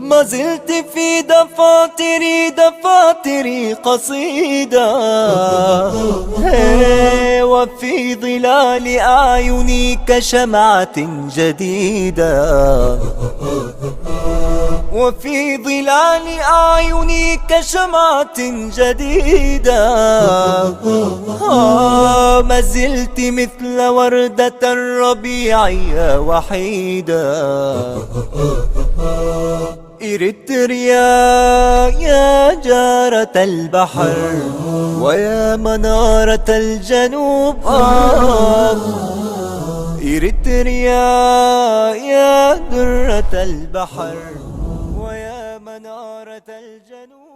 ما زلت في دفاتري، دفاتري قصيدة. هي، وفي ظلال أعيني كشمعة جديدة. وفي ظلال أعيني كشمعة جديدة. آه، ما زلت مثل وردة الربيع يا وحيدة. إريتريا يا جارة البحر ويا منارة الجنوب، آه. إريتريا يا درة البحر ويا منارة الجنوب.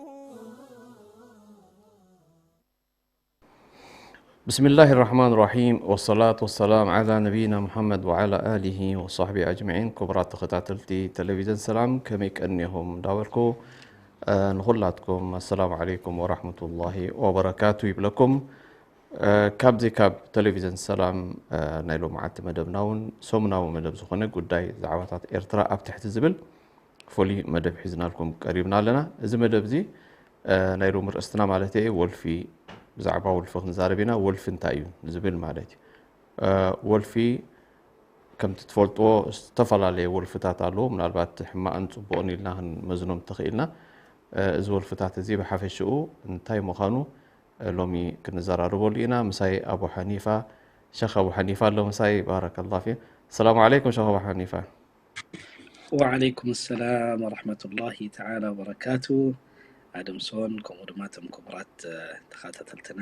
ብስሚላሂ ራሕማን ራሒም፣ ወሰላቱ ወሰላም ዓላ ነቢይና ሙሓመድ ወዓላ ኣሊሂ ወሳሕቢ ኣጅመዒን። ክቡራት ተኸታተልቲ ቴሌቪዥን ሰላም፣ ከመይ ቀኒኹም እንዳበልኩ፣ እ፣ ንኹላትኩም ኣሰላሙ ዓለይኩም ወራሕመቱላሂ ወበረካቱ ይብለኩም። እ፣ ካብዚ ካብ ቴሌቪዥን ሰላም፣ እ፣ ናይ ሎማዓቲ መደብና እውን ሰሙናዊ መደብ ዝኾነ ጉዳይ ዛዕባታት ኤርትራ ኣብ ትሕቲ ዝብል ፍሉይ መደብ ሒዝናልኩም ቀሪብና ኣለና። እዚ መደብ እዚ፣ እ፣ ናይ ሎሚ ርእስትና ማለት እየ፣ ወልፊ፣ ብዛዕባ ወልፊ ክንዛረብ ኢና። ወልፊ እንታይ እዩ ዝብል ማለት እዩ። እ፣ ወልፊ ከምቲ ትፈልጥዎ ዝተፈላለየ ወልፍታት ኣለዎ። ምናልባት ሕማቕን ጽቡቕን ኢልና ክንመዝኖም እንተኽኢልና፣ እ፣ እዚ ወልፍታት እዚ ብሓፈሽኡ እንታይ ምዃኑ፣ እ፣ ሎሚ ክንዘራረበሉ ኢና። ምሳይ ኣቡ ሓኒፋ፣ ሸኽ ኣቡ ሓኒፋ ኣሎ ምሳይ። ባረከላሁ ፊክ። ሰላሙ ዓለይኩም ሸኽ ኣቡ ሓኒፋ። ወዓለይኩም ሰላም ወረሕመቱላሂ ተዓላ ወበረካቱ። ኣደምሶን፣ ከምኡ ድማ እቶም ክቡራት፣ እ፣ ተኸታተልትና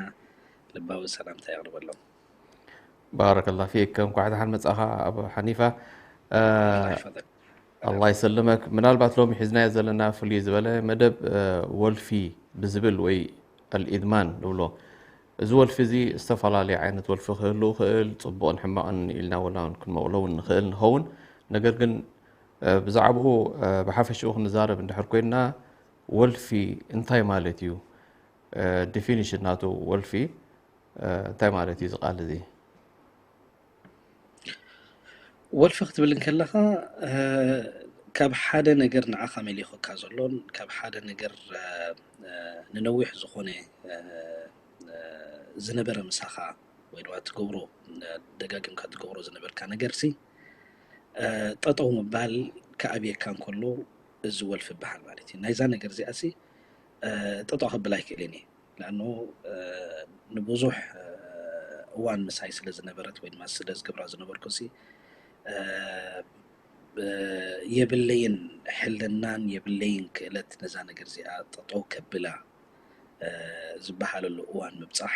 ልባዊ ሰላምታ የቕርበሎም። ባረከላሁ ፊክ። እንኳዕ ደሓን መጻኻ ኣቡ ሓኒፋ። እ፣ ኣላህ ይፈضል። ኣላህ ይሰልመክ። ምናልባት ሎሚ ሒዝናዮ ዘለና ፍልይ ዝበለ መደብ፣ እ፣ ወልፊ ብዝብል ወይ ኣልኢድማን ንብሎ። እዚ ወልፊ እዚ ዝተፈላለየ ዓይነት ወልፊ ክህሉ ይኽእል፣ ጽቡቕን ሕማቕን ኢልና ወላ እውን ክንመቕሎ እውን ንኽእል ንኸውን። ነገር ግን፣ እ፣ ብዛዕባኡ፣ እ፣ ብሓፈሽኡ ክንዛረብ እንድሕር ኮይንና፣ ወልፊ እንታይ ማለት እዩ? እ፣ ዲፊኒሽን ናቱ ወልፊ፣ እ፣ እንታይ ማለት እዩ እዚ ቃል እዚ? ወልፊ ክትብል እንከለኻ፣ እ፣ ካብ ሓደ ነገር ንዓኻ መሊኹካ ዘሎን ካብ ሓደ ነገር፣ እ፣ እ፣ ንነዊሕ ዝኾነ፣ እ፣ እ፣ ዝነበረ ምሳኻ ወይ ድማ ትገብሮ፣ እ፣ ደጋጊምካ ትገብሮ ዝነበርካ ነገርሲ፣ እ፣ ጠጠው ምባል ክኣብየካ እንከሎ እዚ ወልፊ ይበሃል ማለት እዩ። ናይዛ ነገር እዚኣሲ፣ እ፣ ጠጠው ከብል ኣይክእልን እየ። ለኣኑ፣ እ፣ ንብዙሕ፣ እ፣ እዋን ምሳይ ስለ ዝነበረት ወይ ድማ ስለ ዝገብራ ዝነበርኩሲ፣ እ፣ እ፣ የብለይን ሕልናን የብለይን ክእለት ነዛ ነገር እዚኣ ጠጠው ከብላ፣ እ፣ ዝበሃለሉ እዋን ምብጻሕ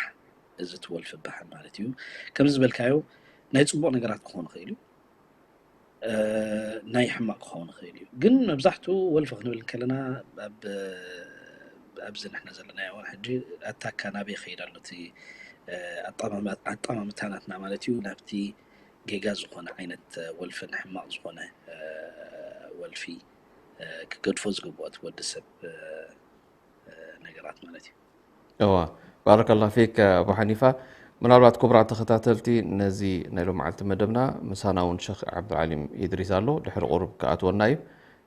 እዚ እቲ ወልፊ ይበሃል ማለት እዩ። ከምዚ ዝበልካዮ ናይ ጽቡቕ ነገራት ክኾን ይኽእል እዩ። እ፣ ናይ ሕማቕ ክኸውን ይኽእል እዩ። ግን መብዛሕትኡ ወልፊ ክንብል እንከለና ኣብ፣ ኣብዚ ንሕና ዘለናዮ እዋን ሕጂ ኣታካ ናበይ ይኸይድ ኣሎ፣ እቲ፣ እ፣ ኣጠማምታ ናትና ማለት እዩ፣ ናብቲ ጌጋ ዝኾነ ዓይነት፣ እ፣ ወልፍን ሕማቕ ዝኾነ፣ እ፣ ወልፊ፣ እ፣ ክገድፎ ዝግብኦ እቲ ወዲ ሰብ፣ እ፣ እ፣ ነገራት ማለት እዩ። እዋ፣ ባረከላሁ ፊክ ኣቡ ሓኒፋ። ምናልባት ክቡራት ተኸታተልቲ ነዚ ናይ ሎማዓልቲ መደብና ምሳና እውን ሸኽ ዓብዱልዓሊም ኢድሪስ ኣሎ፣ ድሕሪ ቁሩብ ክኣትወና እዩ፣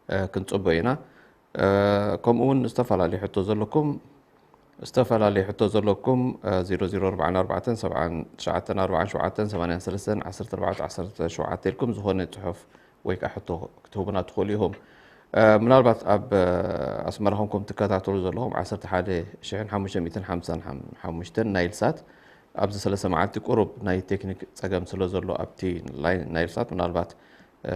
እ፣ ክንጽበዮ ኢና። እ፣ ከምኡ እውን ዝተፈላለዩ ሕቶ ዘለኩም፣ ዝተፈላለዩ ሕቶ ዘለኩም፣ እ፣ ዜሮ ዜሮ ኣርባዓን ኣርባዕተን ሰብዓን ትሽዓተን ኣርባዓን ሸውዓተን ሰማንያን ሰለስተን ዓሰርተ ኣርባዕተ ዓሰርተ ሸውዓተ ኢልኩም ዝኾነ ጽሑፍ ወይ ከዓ ሕቶ ክትህቡና ትኽእሉ ኢኹም። እ፣ ምናልባት ኣብ፣ እ፣ ኣስመራ ኮንኩም ትከታተሉ ዘለኹም ዓሰርተ ሓደ ሽሕን ሓሙሽተ ሚእትን ሓምሳን ሓሙሽተን ናይል ሳት ኣብዚ ሰለስተ መዓልቲ ቁሩብ ናይ ቴክኒክ ጸገም ስለ ዘሎ ኣብቲ ላይ-፣ ናይል ሳት ምናልባት፣ እ፣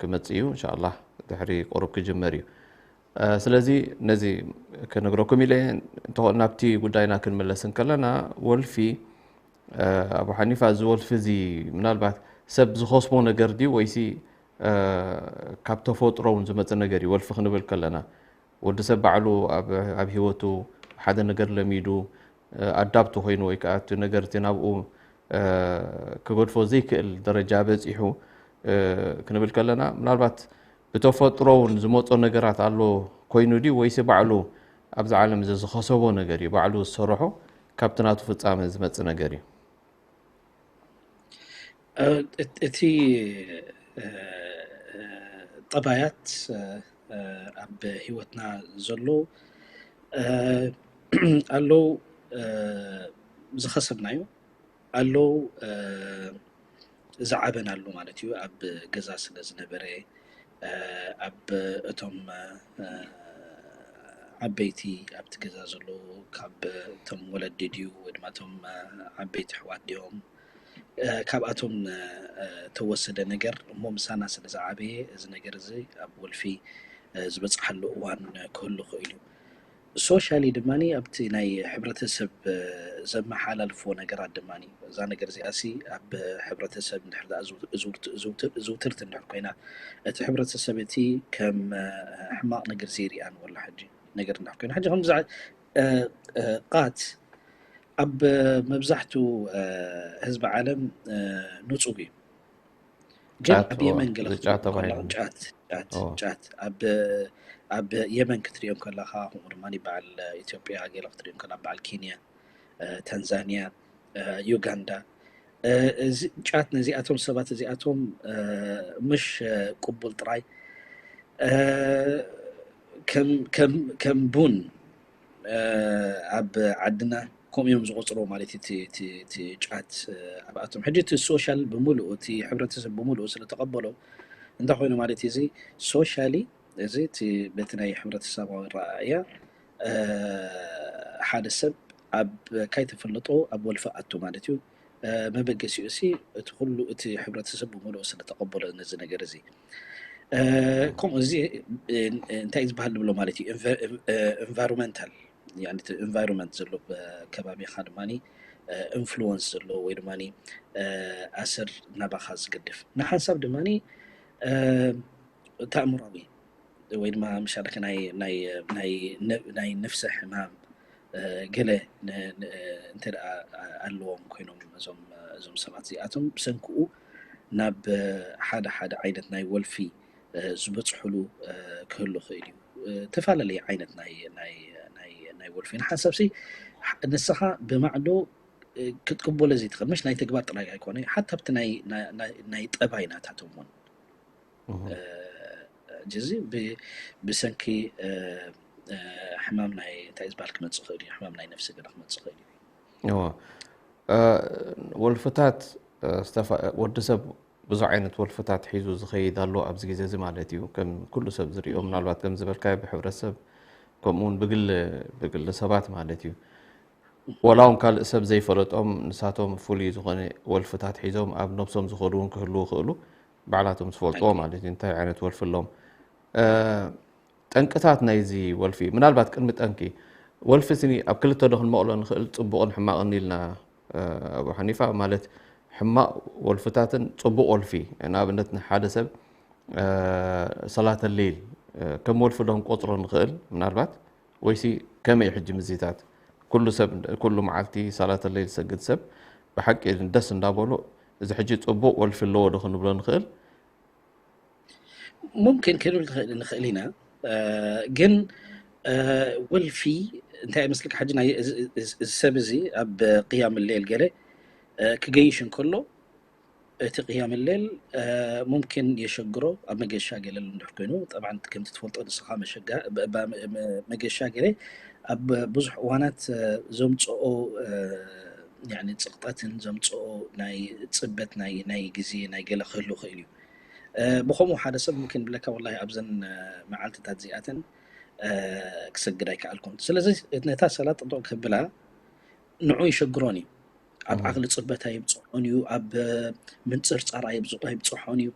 ክመጽእ እዩ። እንሻኣላህ ድሕሪ ቁሩብ ክጅመር እዩ። ስለዚ ነዚ ክነግረኩም ኢለ። ናብቲ ጉዳይና ክንመለስ እንከለና፣ ወልፊ፣ ኣቡ ሓኒፋ፣ እዚ ወልፊ እዚ ምናልባት ሰብ ዝኸስቦ ነገር ድዩ ወይሲ ካብ ተፈጥሮ እውን ዝመጽእ ነገር እዩ? ወልፊ ክንብል ከለና፣ ወዲ ሰብ ባዕሉ ኣብ ህይወቱ ሓደ ነገር ለሚዱ፣ ኣዳብት ኮይኑ ወይ ከዓ እቲ ነገር እቲ ናብኡ ክገድፎ ዘይክእል ደረጃ በፂሑ ክንብል ከለና፣ ምናልባት ብተፈጥሮ እውን ዝመፆ ነገራት ኣሎ ኮይኑ ድዩ ወይሲ ባዕሉ ኣብዚ ዓለም እዚ ዝኸሰቦ ነገር እዩ? ባዕሉ ዝሰርሖ ካብቲ ናቱ ፍጻመ ዝመፅእ ነገር እዩ? እቲ ጠባያት ኣብ ህይወትና ዘሎ ኣለዉ፣ ዝኸሰብናዮ ኣለዉ፣ ዝዓበናሉ ማለት እዩ። ኣብ ገዛ ስለ ዝነበረ፣ ኣብ እቶም ዓበይቲ ኣብቲ ገዛ ዘለዉ ካብ እቶም ወለዲ ድዩ ወይ ድማ እቶም ዓበይቲ ኣሕዋት ድዮም፣ ካብኣቶም ተወሰደ ነገር እሞ ምሳና ስለ ዝዓበየ፣ እዚ ነገር እዚ ኣብ ወልፊ ዝበፅሓሉ እዋን ክህሉ ክእል እዩ። ሶሻሊ ድማ ኣብቲ ናይ ሕብረተሰብ ዘመሓላልፍዎ ነገራት ድማ፣ እዛ ነገር እዚኣ ሲ ኣብ ሕብረተሰብ እንድሕር ደኣ ዝውትርቲ እንድሕር ኮይና፣ እቲ ሕብረተሰብ እቲ ከም ሕማቕ ነገር ዘይሪኣን ወላ ሕጂ ነገር እንድሕር ኮይና፣ ሕጂ ከም ቃት ኣብ መብዛሕቱ ህዝቢ ዓለም ንፁግ እዩ። ግን ኣብ የመን ገለ ጫት ኣብ የመን ክትሪኦም ከለኻ፣ ከምኡ ድማ በዓል ኢትዮጵያ ገለ ክትሪኦም ከላ፣ በዓል ኬንያ፣ ታንዛንያ፣ ዩጋንዳ፣ ጫት ነዚኣቶም ሰባት እዚኣቶም ምሽ ቅቡል ጥራይ ከም ቡን ኣብ ዓድና ከምኡ እዮም ዝቆፅሮ ማለት እዩ። እቲ ጫት ኣብኣቶም ሕጂ እቲ ሶሻል ብምሉኡ፣ እቲ ሕብረተሰብ ብምሉኡ ስለተቐበሎ እንታይ ኮይኑ ማለት እዩ፣ እዚ ሶሻሊ እዚ እቲ በቲ ናይ ሕብረተሰባዊ ረኣያ ሓደ ሰብ ኣብ ካይተፈለጦ ኣብ ወልፊ ኣቱ ማለት እዩ። መበገሲኡ ሲ እቲ ኩሉ እቲ ሕብረተሰብ ብምሉኡ ስለተቐበሎ ነዚ ነገር እዚ። ከምኡ እዚ እንታይ እዩ ዝበሃል ንብሎ ማለት እዩ፣ ኢንቫይሮንመንታል፣ ያኒ እቲ ኢንቫይሮንመንት ዘሎ ከባቢኻ ድማ ኢንፍሉወንስ ዘለዎ ወይ ድማ ኣሰር ናባኻ ዝገድፍ፣ ንሓንሳብ ድማ ኣእምራዊ ወይ ድማ ምሻለከ ናይ ነፍሰ ሕማም ገለ እንተ ኣለዎም ኮይኖም እዞም ሰባት እዚኣቶም ብሰንክኡ ናብ ሓደ ሓደ ዓይነት ናይ ወልፊ ዝበፅሕሉ ክህሉ ክእል እዩ። ተፈላለየ ዓይነት ናይ ወልፊ ንሓንሳብ ሲ ንስኻ ብማዕዶ ክትቅበሎ ዘይትኽእል፣ መሽ ናይ ተግባር ጥራይ ኣይኮነ፣ ሓታ ኣብቲ ናይ ጠባይ ናታቶም እውን ጅዚ ብሰንኪ ሕማም ናይ እንታይ ዝበሃል ክመፅእ ክእል እዩ፣ ሕማም ናይ ነፍሲ ገለ ክመፅእ ክእል እዩ። ወልፍታት ወዲ ሰብ ብዙሕ ዓይነት ወልፍታት ሒዙ ዝኸይድ ኣሎ ኣብዚ ግዜ እዚ ማለት እዩ። ከም ኩሉ ሰብ ዝሪኦ፣ ምናልባት ከም ዝበልካዮ ብሕብረተሰብ ከምኡ እውን ብግለ ብግለ ሰባት ማለት እዩ። ወላ እውን ካልእ ሰብ ዘይፈለጦም ንሳቶም ፍሉይ ዝኾነ ወልፍታት ሒዞም ኣብ ነብሶም ዝኸዱ እውን ክህልዉ ይኽእሉ፣ ባዕላቶም ዝፈልጥዎ ማለት እዩ። እንታይ ዓይነት ወልፊ ኣለዎም? ጠንቅታት ናይዚ ወልፊ፣ ምናልባት ቅድሚ ጠንቂ ወልፊ ስኒ ኣብ ክልተ ዶ ክንመቕሎ ንኽእል፣ ጽቡቕን ሕማቕን ኢልና? ኣቡ ሓኒፋ፣ ማለት ሕማቕ ወልፍታትን ጽቡቕ ወልፊ፣ ንኣብነት ንሓደ ሰብ ሰላተ ሌል ከም ወልፊ ዶ ክንቆጽሮ ንኽእል ምናልባት? ወይሲ ከመይ ሕጂ ምዚታት? ኩሉ ሰብ፣ ኩሉ መዓልቲ ሰላተ ሌል ዝሰግድ ሰብ ብሓቂ ደስ እንዳበሎ፣ እዚ ሕጂ ጽቡቕ ወልፊ ኣለዎ ዶ ክንብሎ ንኽእል? ሙምኪን ክንብል ንኽእል ኢና። ግን ወልፊ እንታይ ይመስልካ፣ ሕጂ ናይ እዚ ሰብ እዚ ኣብ ቅያም ሌል ገለ ክገይሽ እንከሎ፣ እቲ ቅያም ሌል ሙምኪን የሸግሮ፣ ኣብ መገሻ ገለ እንድሕር ኮይኑ፣ ጠብዓን ከምቲ ትፈልጦ ንስኻ መገሻ ገለ ኣብ ብዙሕ እዋናት ዘምፅኦ፣ ያኒ፣ ፅቕጠትን ዘምፅኦ ናይ ፅበት ናይ ግዜ ናይ ገለ ክህሉ ክእል እዩ። ብኸምኡ ሓደ ሰብ ሙምኪን ብለካ፣ ወላሂ ኣብዘን መዓልትታት እዚኣተን ክሰግድ ኣይከኣልኩን። ስለዚ ነታ ሰላት ጥጡቕ ከብላ ንዑ ይሸግሮን እዩ። ኣብ ዓቕሊ ፅበት ኣይብፅሖን እዩ፣ ኣብ ምንፅርፃር ኣይብፅሖን እዩ።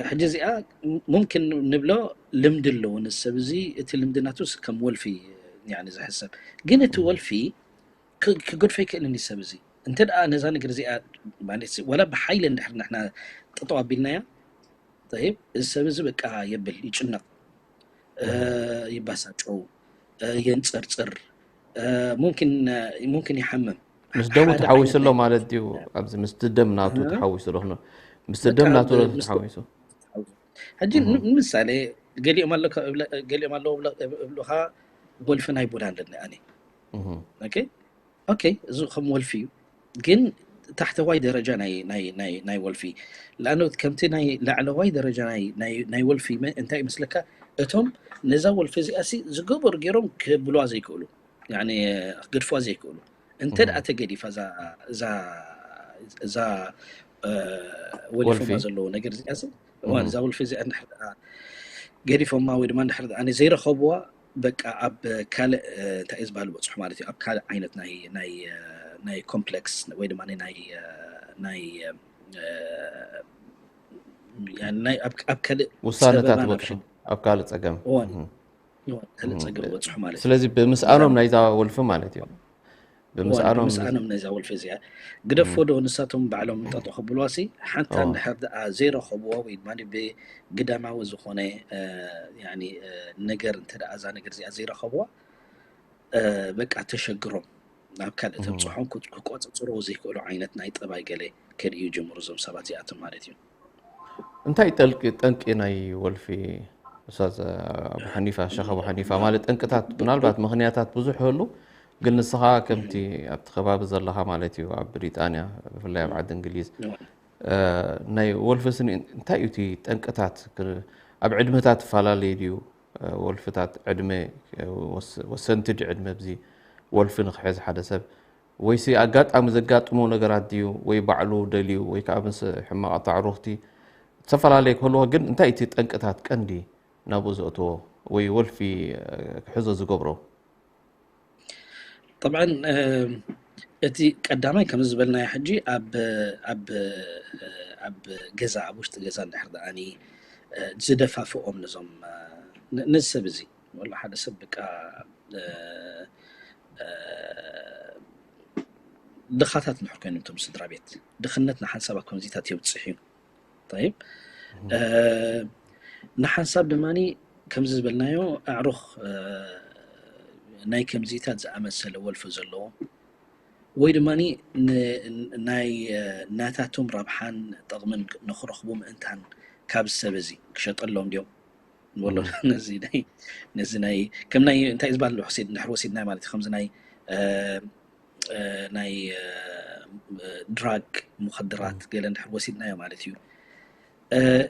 ሕጂ እዚኣ ሙምኪን ንብሎ ልምዲ ኣለዎ ንሰብ እዚ፣ እቲ ልምዲ ናቱስ ከም ወልፊ ዝሕሰብ። ግን እቲ ወልፊ ክገድፎ ኣይክእልን እዩ ሰብ እዚ። እንተ ደኣ ነዛ ነገር እዚኣ ማለት ወላ ብሓይሊ እንድሕር ንሕና ጠጠው ኣቢልናያ፣ ጠይብ፣ እዚ ሰብ እዚ በቃ የብል፣ ይጭነቕ፣ ይባሳጨው፣ የንፅርፅር፣ ሙምኪን ይሓምም። ምስ ደሙ ተሓዊሱ ኣሎ ማለት ድዩ? ኣብዚ ምስቲ ደም ናቱ ተሓዊሱ ኣሎ። ምስቲ ደም ናቱ ተሓዊሱ። ሕጂ ንምሳሌ ገሊኦም ኣለዉ እብሉኻ፣ ወልፊ ናይ ቡዳ ኣለኒ ኣነ። ኦኬ፣ እዚ ከም ወልፊ እዩ፣ ግን ታሕተዋይ ደረጃ ናይ ወልፊ። ለኣነ ከምቲ ናይ ላዕለዋይ ደረጃ ናይ ወልፊ እንታይ ይመስለካ? እቶም ነዛ ወልፊ እዚኣ ሲ ዝገበሩ ገይሮም ክብልዋ ዘይክእሉ፣ ክገድፍዋ ዘይክእሉ። እንተ ደኣ ተገዲፋ እዛ ወሊፎማ ዘለዎ ነገር እዚኣ እዋን እዛ ወልፊ እዚኣ እንድሕር ደኣ ገዲፎማ ወይ ድማ እንድሕር ደኣ ዘይረኸብዋ፣ በቃ ኣብ ካልእ እንታይ እዩ ዝበሃል በፅሑ ማለት እዩ፣ ኣብ ካልእ ዓይነት ናይ ኮምፕሌክስ ወይ ድማ ናይ ኣብ ካልእ ውሳነታት በፅሑ ኣብ ካልእ ፀገም ስለዚ ብምስኣኖም ናይዛ ወልፊ ማለት እዩ። ብምስኣኖም ናይዛ ወልፊ እዚኣ ግደፎ ዶ ንሳቶም ባዕሎም እንጠጦ ከብልዋ ሲ ሓንታ እንድሕር ደኣ ዘይረኸብዋ ወይ ድማ ብግዳማዊ ዝኾነ ነገር እንተ ደኣ እዛ ነገር እዚኣ ዘይረኸብዋ በቃ ተሸግሮም ናብ ካልእ ተብፅሖም ክቆፅፅሮ ዘይክእሉ ዓይነት ናይ ጠባይ ገለ ከርእዩ ጀምሩ እዞም ሰባት እዚኣቶም ማለት እዩ። እንታይ ጠልቂ ጠንቂ ናይ ወልፊ ኡስታዝ ኣቡ ሓኒፋ ሸኽ ኣቡ ሓኒፋ ማለት ጠንቅታት ምናልባት ምኽንያታት ብዙሕ ይህሉ ግን ንስኻ ከምቲ ኣብቲ ከባቢ ዘለኻ ማለት እዩ ኣብ ብሪጣንያ ብፍላይ ኣብ ዓዲ እንግሊዝ ናይ ወልፊ ስኒ እንታይ እዩ እቲ ጠንቅታት ኣብ ዕድመታት ትፈላለየ ድዩ ወልፍታት ዕድመ ወሰንቲ ድዩ ዕድመ ብዚ ወልፊ ንክሕዝ ሓደ ሰብ ወይሲ ኣጋጣሚ ዘጋጥሞ ነገራት ድዩ ወይ ባዕሉ ደልዩ ወይ ከዓ ምስ ሕማቕ ኣታዕሩኽቲ ዝተፈላለየ ክህልዎ ግን እንታይ እቲ ጠንቅታት ቀንዲ ናብኡ ዘእትዎ ወይ ወልፊ ክሕዞ ዝገብሮ? طبعا እቲ ቀዳማይ ከም ዝበልናዮ ሕጂ ኣብ ኣብ ኣብ ገዛ ኣብ ውሽጢ ገዛ እንድሕር ደኣኒ ዝደፋፍኦም ነዞም ነዚ ሰብ እዚ ወላ ሓደ ሰብ በቃ ድኻታት ንሕር ኮይኖም እቶም ስድራ ቤት ድኽነት ንሓንሳብ ኣብ ከምዚታት የብፅሕ እዩ። طيب ንሓንሳብ ድማ ከምዚ ዝበልናዮ ኣዕሩኽ ናይ ከምዚታት ዝኣመሰለ ወልፊ ዘለዎ ወይ ድማ ናይ ናታቶም ረብሓን ጥቕምን ንክረኽቡ ምእንታን ካብ ሰብ እዚ ክሸጠሎም ድዮም ንበሎ ነዚ ናይ ነዚ ናይ ከም ናይ እንታይ ዝበሃል ሕሴድ እንድሕር ወሲድና ማለት እዩ ከምዚ ናይ ናይ ድራግ ሙኸድራት ገለ እንድሕር ወሲድናዮ ማለት እዩ።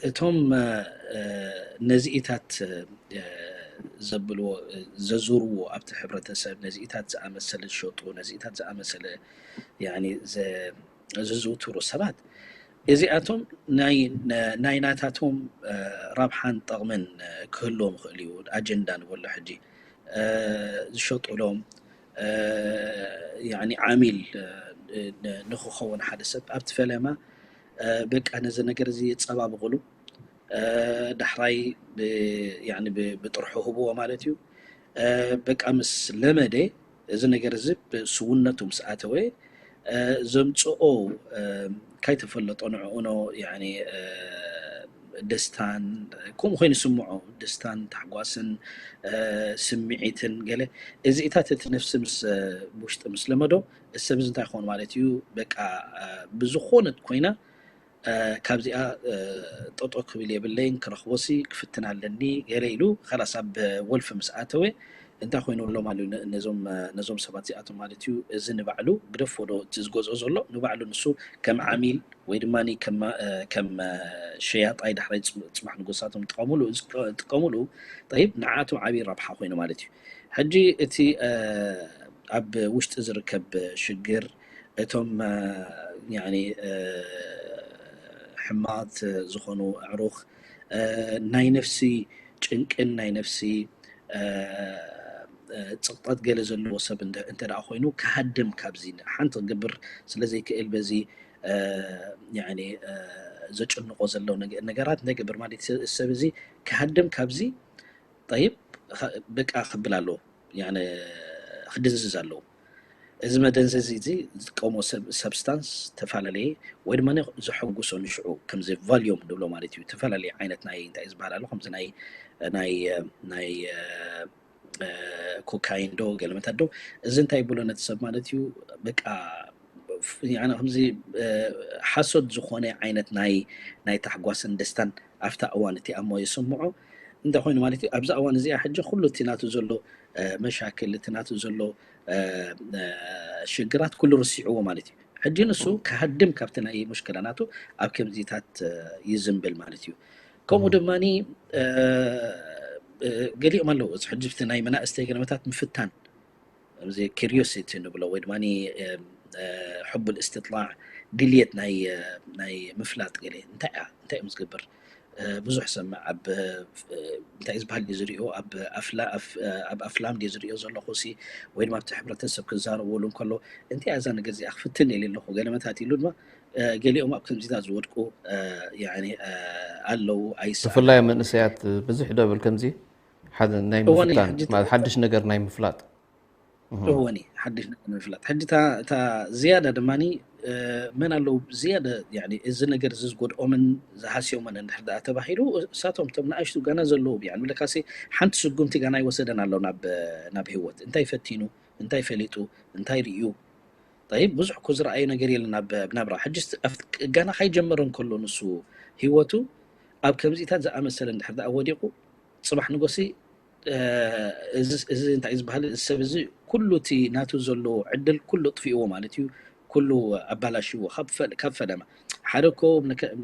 እቶም ነዚኢታት ዘብልዎ ዘዙርዎ ኣብቲ ሕብረተሰብ ነዚኢታት ዝኣመሰለ ዝሸጡ ነዚኢታት ዝኣመሰለ ዝዝውትሩ ሰባት እዚኣቶም ናይ ናታቶም ረብሓን ጠቕምን ክህልዎም ይኽእል እዩ። ኣጀንዳ ንበሎ ሕጂ ዝሸጡሎም ዓሚል ንክኸውን ሓደ ሰብ ኣብቲ ፈለማ በቃ ነዚ ነገር እዚ የፀባብቕሉ ዳሕራይ ብጥርሑ ህብዎ ማለት እዩ። በቃ ምስ ለመደ እዚ ነገር እዚ ብስውነቱ ምስ ኣተወ ዘምፅኦ ካይተፈለጦ ንዕኡኖ ደስታን ከምኡ ኮይኑ ስምዖ ደስታን ታሕጓስን ስምዒትን ገለ እዚኢታት እቲ ነፍሲ ምስ ውሽጢ ምስ ለመዶ እዚ ሰብ እዚ እንታይ ክኾን ማለት እዩ በቃ ብዝኾነት ኮይና ካብዚኣ ጠጦ ክብል የብለይን ክረኽቦሲ ክፍትን ኣለኒ ገለ ኢሉ ኸላስ ኣብ ወልፊ ምስ ኣተወ እንታይ ኮይኑ ኣሎ ማለት እዩ ነዞም ሰባት እዚኣቶም ማለት እዩ እዚ ንባዕሉ ግደፎ ዶ እቲ ዝገዝኦ ዘሎ ንባዕሉ ንሱ ከም ዓሚል ወይ ድማ ከም ሸያጣይ ዳሕራይ ፅባሕ ንጎሳቶም ጥቀሙሉ ጥቀሙሉ ጠይብ ንዓቶም ዓብዪ ረብሓ ኮይኑ ማለት እዩ ሕጂ እቲ ኣብ ውሽጢ ዝርከብ ሽግር እቶም ሕማት ዝኾኑ ኣዕሩኽ ናይ ነፍሲ ጭንቅን ናይ ነፍሲ ፅቕጠት ገለ ዘለዎ ሰብ እንተ ደኣ ኮይኑ ክሃድም ካብዚ ሓንቲ ክገብር ስለ ዘይክእል በዚ ዘጨንቆ ዘሎ ነገራት እንታይ ገብር ማለት ሰብ እዚ ክሃድም ካብዚ ጠይብ በቃ ክብል ኣለዎ። ክድንዝዝ ኣለዎ። እዚ መደንዘዚ እዚ ዝጥቀሞ ሰብስታንስ ተፈላለየ ወይ ድማ ዘሐጉሶ ንሽዑ ከምዚ ቫልዮም ንብሎ ማለት እዩ። ተፈላለየ ዓይነት ናይ እንታይ ዝበሃል ኣሎ ከምዚ ናይ ናይ ናይ ኮካይን ዶ ገለመታት ዶ እዚ እንታይ ይብሎ ነቲ ሰብ ማለት እዩ። በቃ ከምዚ ሓሶት ዝኾነ ዓይነት ናይ ናይ ታሕጓስን ደስታን ኣብታ እዋን እቲ ኣሞ ይስምዖ እንተ ኮይኑ ማለት እዩ። ኣብዛ እዋን እዚኣ ሕጂ ኩሉ እቲ ናቱ ዘሎ መሻክል እቲ ናቱ ዘሎ ሽግራት ኩሉ ርሲዕዎ ማለት እዩ። ሕጂ ንሱ ክሃድም ካብቲ ናይ ሙሽክላ ናቱ ኣብ ከምዚታት ይዝንብል ማለት እዩ። ከምኡ ድማ ገሊኦም ኣለዉ እዚ ሕጂ ናይ መናእስተይ ገለመታት ምፍታን እዚ ኪሪዮሲቲ ንብሎ ወይ ድማ ሕቡል እስትጥላዕ ድልየት ናይ ናይ ምፍላጥ ገለ እንታይ እያ እንታይ እዮም ዝገብር ብዙሕ ሰምዕ ኣብ እንታይ ዝበሃል ድዩ ዝሪኦ ኣብ ኣፍላ ኣብ ኣፍላም ድዩ ዝሪኦ ዘለኹ ሲ ወይ ድማ ኣብቲ ሕብረተሰብ ክዛረብሉ እንከሎ እንታይ እያ እዛ ነገር እዚኣ ክፍትን ኢለ ኣለኹ ገለመታት ኢሉ ድማ ገሊኦም ኣብ ከምዚታት ዝወድቁ ኣለዉ ኣይሰ ብፍላይ መንእሰያት ብዙሕ ደብል ከምዚ ሓደ ናይ እዋን እዩ ምፍታን ሕጂ ማለት ሓድሽ ነገር ናይ ምፍላጥ እወኒ ሓድሽ ነገር ንምፍላጥ ሕጂ እታ እታ ዝያዳ ድማ መን ኣለዉ ዝያዳ እዚ ነገር እዚ ዝጎድኦምን ዝሃስዮምን እንድሕር ደኣ ተባሂሉ እሳቶም እቶም ንኣሽቱ ገና ዘለዉ ብያ ንብለካሲ ሓንቲ ስጉምቲ ገና ይወሰደን ኣሎ ናብ ናብ ህይወት እንታይ ፈቲኑ እንታይ ፈሊጡ እንታይ ርእዩ ጠይብ ብዙሕ እኮ ዝረኣዩ ነገር የለን ኣብ ናብራ ሕጂ ገና ካይጀመረ እንከሎ ንሱ ህይወቱ ኣብ ከምዚታት ዝኣመሰለ እንድሕር ደኣ ወዲቑ ፅባሕ ንጎሲ እዚ እንታይ ዝበሃል እዚ ሰብ እዚ ኩሉ እቲ ናቱ ዘሎ ዕድል ኩሉ ጥፊእዎ ማለት እዩ ኩሉ ኣባላሽዎ ካብ ፈለማ ሓደ እኮ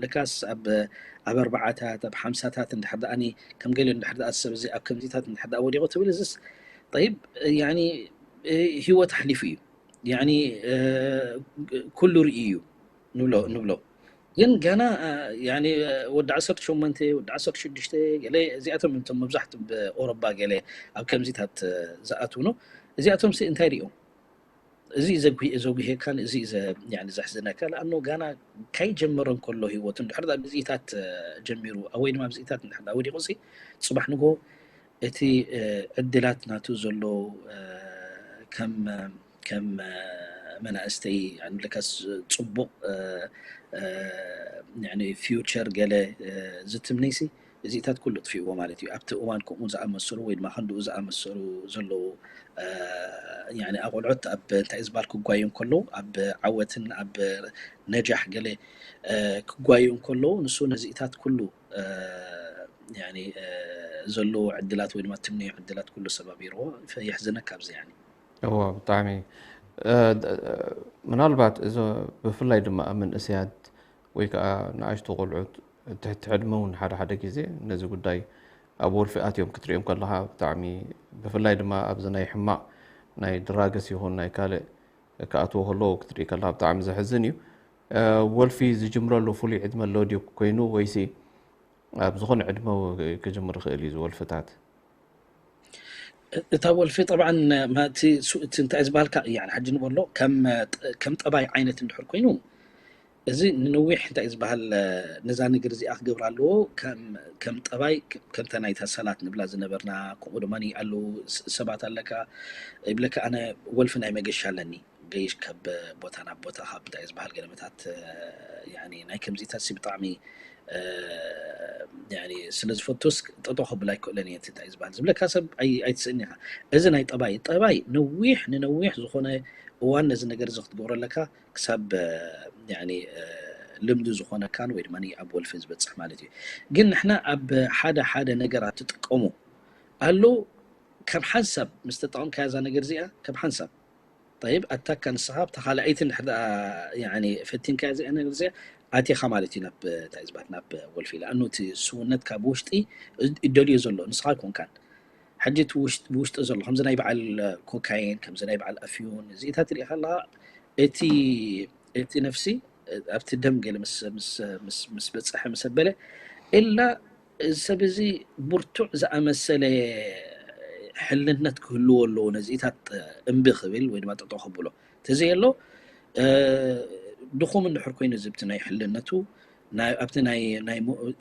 ለካስ ኣብ ኣብ ኣርባዓታት ኣብ ሓምሳታት እንድሕር ደኣኒ ከም ገሊኡ እንድሕር ደኣ ሰብ እዚ ኣብ ከምዚታት እንድሕር ደኣ ወዲቑ ትብል እዚስ ጠይብ ያኒ ህይወት ኣሕሊፉ እዩ ያኒ ኩሉ ርኢ እዩ ንብሎ ንብሎ ግን ገና ያኒ ወዲ ዓሰርተ ሸሞንተ ወዲ ዓሰርተ ሽዱሽተ ገለ እዚኣቶም እቶም መብዛሕትኡ ብኦሮባ ገለ ኣብ ከምዚታት ዝኣትውኑ እዚኣቶም ሲ እንታይ ሪኦም እዚ ዘጉሄካን እዚ ዘሕዝነካ ለኣኖ ጋና ካይጀመረ እንከሎ ህይወቱ እንድሕር ብዚኢታት ጀሚሩ ወይ ድማ ብዚኢታት እንድሕር ወዲቑ ሲ ፅባሕ ንጎ እቲ ዕድላት ናቱ ዘሎ ከም ከም መናእስተይ ንብለካስ ፅቡቅ ፊውቸር ገለ ዝትምነይሲ እዚታት ኩሉ ጥፊእዎ ማለት እዩ ኣብቲ እዋን ከምኡ ዝኣመሰሉ ወይ ድማ ክንድኡ ዝኣመሰሉ ዘለዉ ኣቆልዑት ኣብ እንታይ ዝበሃል ክጓዩ እንከለዉ ኣብ ዓወትን ኣብ ነጃሕ ገለ ክጓዩ እንከለዉ ንሱ ነዚኢታት ኩሉ ዘለዉ ዕድላት ወይ ድማ ትምነዮ ዕድላት ኩሉ ሰባቢርዎ የሕዝነካ ኣብዚ ያኒ እዎ ብጣዕሚ ምናልባት እዚ ብፍላይ ድማ ኣብ መንእሰያት ወይ ከዓ ንኣሽቱ ቆልዑት ትሕቲ ዕድመ እውን ሓደ ሓደ ግዜ ነዚ ጉዳይ ኣብ ወልፊ ኣትዮም ክትሪኦም ከለካ ብጣዕሚ ብፍላይ ድማ ኣብዚ ናይ ሕማቕ ናይ ድራግስ ይኹን ናይ ካልእ ክኣትዎ ከለዉ ክትርኢ ከለካ ብጣዕሚ ዘሕዝን እዩ። ወልፊ ዝጅምረሉ ፍሉይ ዕድመ ኣሎ ድዩ ኮይኑ ወይሲ ኣብ ዝኾነ ዕድመ ክጅምር ይኽእል እዩ ዝወልፍታት? እታ ወልፊ ጠብዓ እቲ እንታይ ዝበሃልካ እያ ሓጂ ንበሎ ከም ጠባይ ዓይነት እንድሕር ኮይኑ እዚ ንነዊሕ እንታይ ዝበሃል ነዛ ነገር እዚኣ ክገብር ኣለዎ ከም ጠባይ ከምታ ናይታ ሰላት ንብላ ዝነበርና ከምኡ ድማ ኣለዉ ሰባት ኣለካ ይብለካ ኣነ ወልፊ ናይ መገሻ ኣለኒ ገይሽ ካብ ቦታ ናብ ቦታ ካብ እንታይ ዝበሃል ገለመታት ናይ ከምዚታት ብጣዕሚ ስለ ዝፈቱስ ጠጠው ከብል ኣይክእለን እየ እንታይ ዝበሃል ዝብለካ ሰብ ኣይትስእን ኢኻ እዚ ናይ ጠባይ ጠባይ ነዊሕ ንነዊሕ ዝኾነ እዋን ነዚ ነገር እዚ ክትገብሮ ኣለካ ክሳብ ልምዲ ዝኾነካን ወይ ድማ ኣብ ወልፊ ዝበፅሕ ማለት እዩ ግን ንሕና ኣብ ሓደ ሓደ ነገራት ትጥቀሙ ኣሎ ከም ሓንሳብ ምስ ተጠቐምካያ እዛ ነገር እዚኣ ከም ሓንሳብ ጠይብ ኣታካ ንስኻ ኣብታ ካልኣይቲ እንድሕር ደኣ ፈቲንካያ እዚኣ ነገር እዚኣ ኣቲኻ ማለት እዩ ናብ እንታይ ዝበሃል ናብ ወልፊ ለኣኑ እቲ ስውነትካ ብውሽጢ ይደልዮ ዘሎ ንስኻ ኣይኮንካን ሕጂ እቲ ብውሽጢ ዘሎ ከምዚ ናይ በዓል ኮካይን ከምዚ ናይ በዓል ኣፍዩን እዚኢታት ትሪኢ ከለካ እቲ እቲ ነፍሲ ኣብቲ ደም ገለ ምስ በፀሐ ምስ ኣበለ እላ እዚ ሰብ እዚ ብርቱዕ ዝኣመሰለ ሕልነት ክህልዎ ኣለዎ ነዚኢታት እምቢ ክብል ወይ ድማ ጠጠው ከብሎ ተዘየሎ ድኹም እንድሕር ኮይኑ ዝብቲ ናይ ሕልነቱ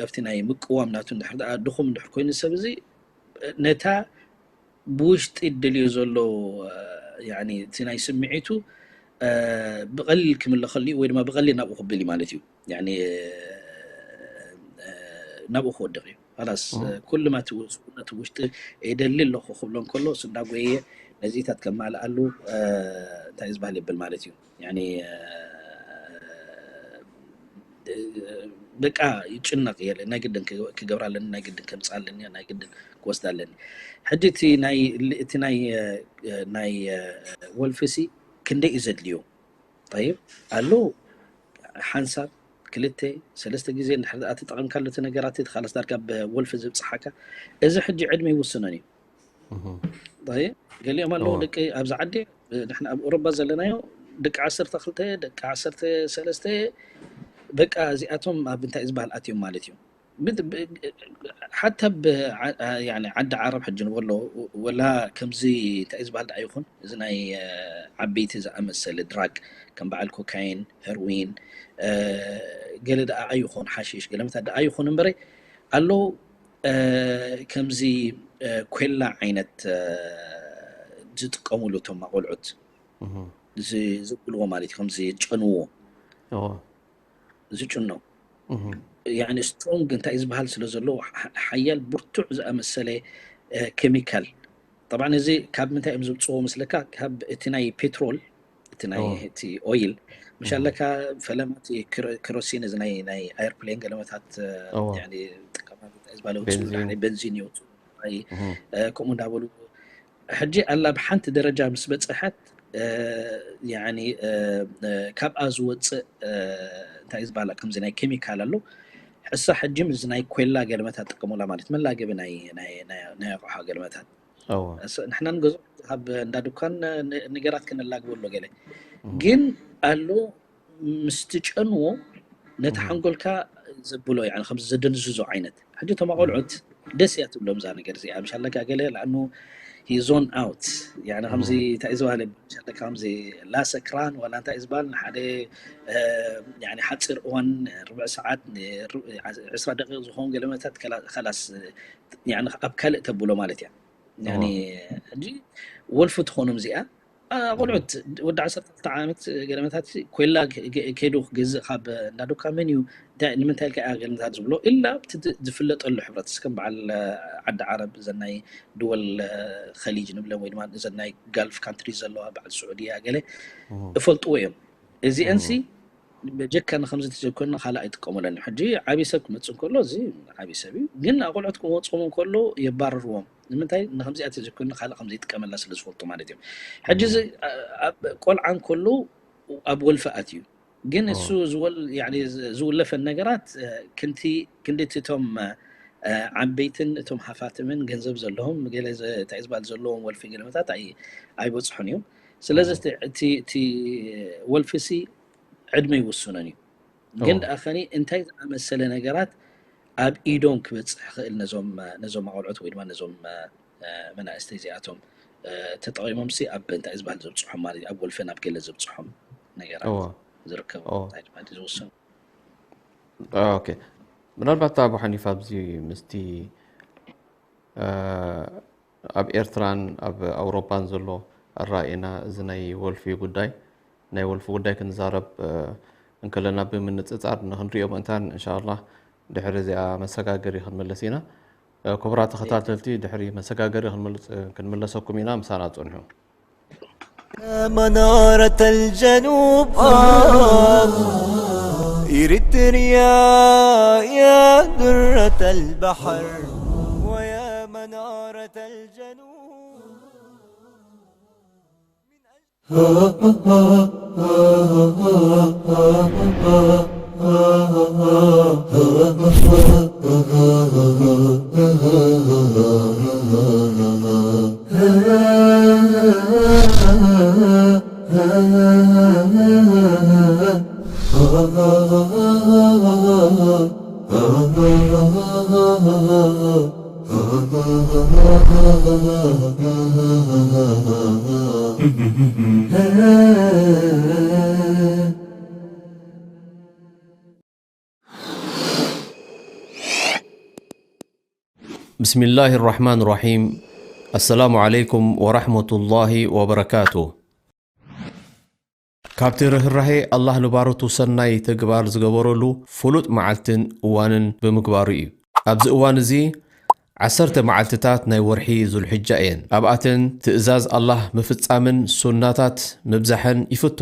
ኣብቲ ናይ ምቅዋም ናቱ ድሕር ድኣ ድኹም እንድሕር ኮይኑ ሰብ እዚ ነታ ብውሽጢ ድልዩ ዘሎ እቲ ናይ ስምዒቱ ብቐሊል ክምለኸሉ ወይ ድማ ብቐሊል ናብኡ ክብል ማለት እዩ። ናብኡ ክወድቕ እዩ። ላስ ኩሉ ነቲ ውሽጢ የደሊ ኣለኹ ክብሎ እንከሎ ስዳጎየ ነዚታት ከማልኣሉ እንታይ ዝበሃል የብል ማለት እዩ። በቃ ይጭነቕ እየ። ናይ ግድን ክገብራ ኣለኒ፣ ናይ ግድን ከምፅእ ኣለኒ፣ ናይ ግድን ክወስዳ ኣለኒ። ሕጂ እቲ ናይ እቲ ናይ ናይ ወልፊ ሲ ክንደይ እዩ ዘድልዮ? ጠይብ ኣሎ ሓንሳብ ክልተ ሰለስተ ግዜ እንድሕር ደኣ ተጠቐምካሉ እቲ ነገራት እቲ ካልስ ዳርጋ ብወልፊ ዝብፅሓካ። እዚ ሕጂ ዕድመ ይውስኖን እዩ። ጠይብ ገሊኦም ኣለዉ ደቂ ኣብዚ ዓዲ ንሕና ኣብ ኦሮባ ዘለናዮ ደቂ ዓሰርተ ክልተ ደቂ ዓሰርተ ሰለስተ በቃ እዚኣቶም ኣብ እንታይ ዝበሃል ኣትዮም ማለት እዩ። ሓታ ዓዲ ዓረብ ሕጂ ንበሎ ወላ ከምዚ እንታይ ዝበሃል ደኣ ይኹን እዚ ናይ ዓበይቲ ዝኣመሰለ ድራግ ከም በዓል ኮካይን፣ ሄሮዊን ገለ ደኣ ኣይኹን ሓሽሽ ገለመታት ደኣ ይኹን እምበረ ኣሎ ከምዚ ኮላ ዓይነት ዝጥቀሙሉ እቶም ኣቆልዑት ዝብልዎ ማለት እዩ። ከምዚ ዝጨንዎ ዝጭኖ ያኒ ስትሮንግ እንታይ ዝበሃል ስለ ዘለዎ ሓያል ብርቱዕ ዝኣመሰለ ኬሚካል። ጠብዓ እዚ ካብ ምንታይ እዮም ዝብፅዎ መስለካ? ካብ እቲ ናይ ፔትሮል እቲ ናይ እቲ ኦይል ምሽ ኣለካ ፈለማ እቲ ክሮሲን እዚ ናይ ናይ ኣይርፕሌን ገለመታት ጥቀማ ዝበለ ውፅኡ በንዚን የውፅኡ ከምኡ እንዳበሉ ሕጂ ኣላ ብሓንቲ ደረጃ ምስ በፀሐት ካብኣ ዝወፅእ እንታይ ዝበሃላ ከምዚ ናይ ኬሚካል ኣሎ። ሕሳ ሕጂ ምስ ናይ ኮላ ገለመታት ጥቀሙላ ማለት መላገቢ ናይ ኣቕሓ ገለመታት ንሕና ንገዝኦ ካብ እንዳ ድኳን ንገራት ክነላግበሉ ገለ ግን ኣሎ ምስ ትጨንዎ ነቲ ሓንጎልካ ዘብሎ ከም ዘደንዝዞ ዓይነት ሕጂ እቶም ኣቆልዑት ደስ እያ ትብሎም እዛ ነገር እዚኣ ምሽ ኣለካ ገለ ላእኑ ሂዞን ኣውት ከምዚ እንታይ ዝበሃለ ምሽ ኣለካ ከምዚ ላሰክራን ዋላ እንታይ ዝበሃል ንሓደ ሓፂር እዋን ርብዕ ሰዓት ዕስራ ደቂቕ ዝኸውን ገለመታት ከላስ ኣብ ካልእ ተብሎ ማለት እያ። ሕጂ ወልፊ ትኾኖም እዚኣ ቆልዑት ወዲ ዓሰርተ ክልተ ዓመት ገለመታት ኮይላ ከይዱ ክገዝእ ካብ እንዳ ዱካ መን እዩ ንምንታይ ኢልካ እያ ገለመታት ዝብሎ ኢላ ዝፍለጠሉ ሕብረተሰብ ከም በዓል ዓዲ ዓረብ ዘናይ ድወል ኸሊጅ ንብለን ወይ ድማ ዘናይ ጋልፍ ካንትሪ ዘለዋ በዓል ስዑድያ ገለ እፈልጥዎ እዮም። እዚአንሲ በጀካ ንከምዚ ተዘኮና ካልእ ኣይጥቀሙለን። ሕጂ ዓብይ ሰብ ክመፅእ እንከሎ እዚ ዓብይ ሰብ እዩ፣ ግን ኣቆልዑት ክመፅኦም እንከሎ የባርርዎም። ንምንታይ ንከምዚኣ ተዘኮና ካልእ ከምዘይጥቀመላ ስለ ዝፈልጡ ማለት እዮም። ሕጂ እዚ ቆልዓ እንከሎ ኣብ ወልፊ ኣትዩ፣ ግን እሱ ዝውለፈን ነገራት ክንዲ እቶም ዓበይትን እቶም ሃፋትምን ገንዘብ ዘለዎም ገለ እንታይ ዝበሃል ዘለዎም ወልፊ ገለመታት ኣይበፅሑን እዮም። ስለዚ እቲ ወልፊ ሲ ዕድመ ይውስኖን እዩ። ግን ደኣ ከኒ እንታይ ዝኣመሰለ ነገራት ኣብ ኢዶም ክበፅሕ ይኽእል ነዞም ነዞም ኣቆልዑት ወይ ድማ ነዞም መናእሰይ እዚኣቶም ተጠቒሞም ሲ ኣብ እንታይ ዝበሃል ዘብፅሖም ማለት ኣብ ወልፊ ናብ ገለ ዘብፅሖም ነገራት ዝርከቡ ዝውስኑ። ኦኬ ምናልባት ኣቡ ሓኒፋ ኣብዚ ምስቲ ኣብ ኤርትራን ኣብ ኣውሮፓን ዘሎ ኣረኣእና እዚ ናይ ወልፊ ጉዳይ ናይ ወልፊ ጉዳይ ክንዛረብ እንከለና ብምንፅፃር ንክንሪኦ ምእንታን እንሻላ ድሕሪ እዚኣ መሰጋገሪ ክንምለስ ኢና። ክቡራት ተኸታተልቲ ድሕሪ መሰጋገሪ ክንምለሰኩም ኢና፣ ምሳና ፅንሑ። منارة الجنوب آه إريتريا يا درة البحر ويا منارة الجنوب ብስሚላሂ ራሕማን ራሒም። ኣሰላሙ ዓለይኩም ወራሕመቱላሂ ወበረካቱ። ካብቲ ርህራሄ ኣላህ ንባሮቱ ሰናይ ተግባር ዝገበረሉ ፍሉጥ መዓልትን እዋንን ብምግባሩ እዩ። ኣብዚ እዋን እዚ ዓሰርተ መዓልትታት ናይ ወርሒ ዙልሕጃ እየን። ኣብኣተን ትእዛዝ ኣላህ ምፍጻምን ሱናታት ምብዛሕን ይፍቶ።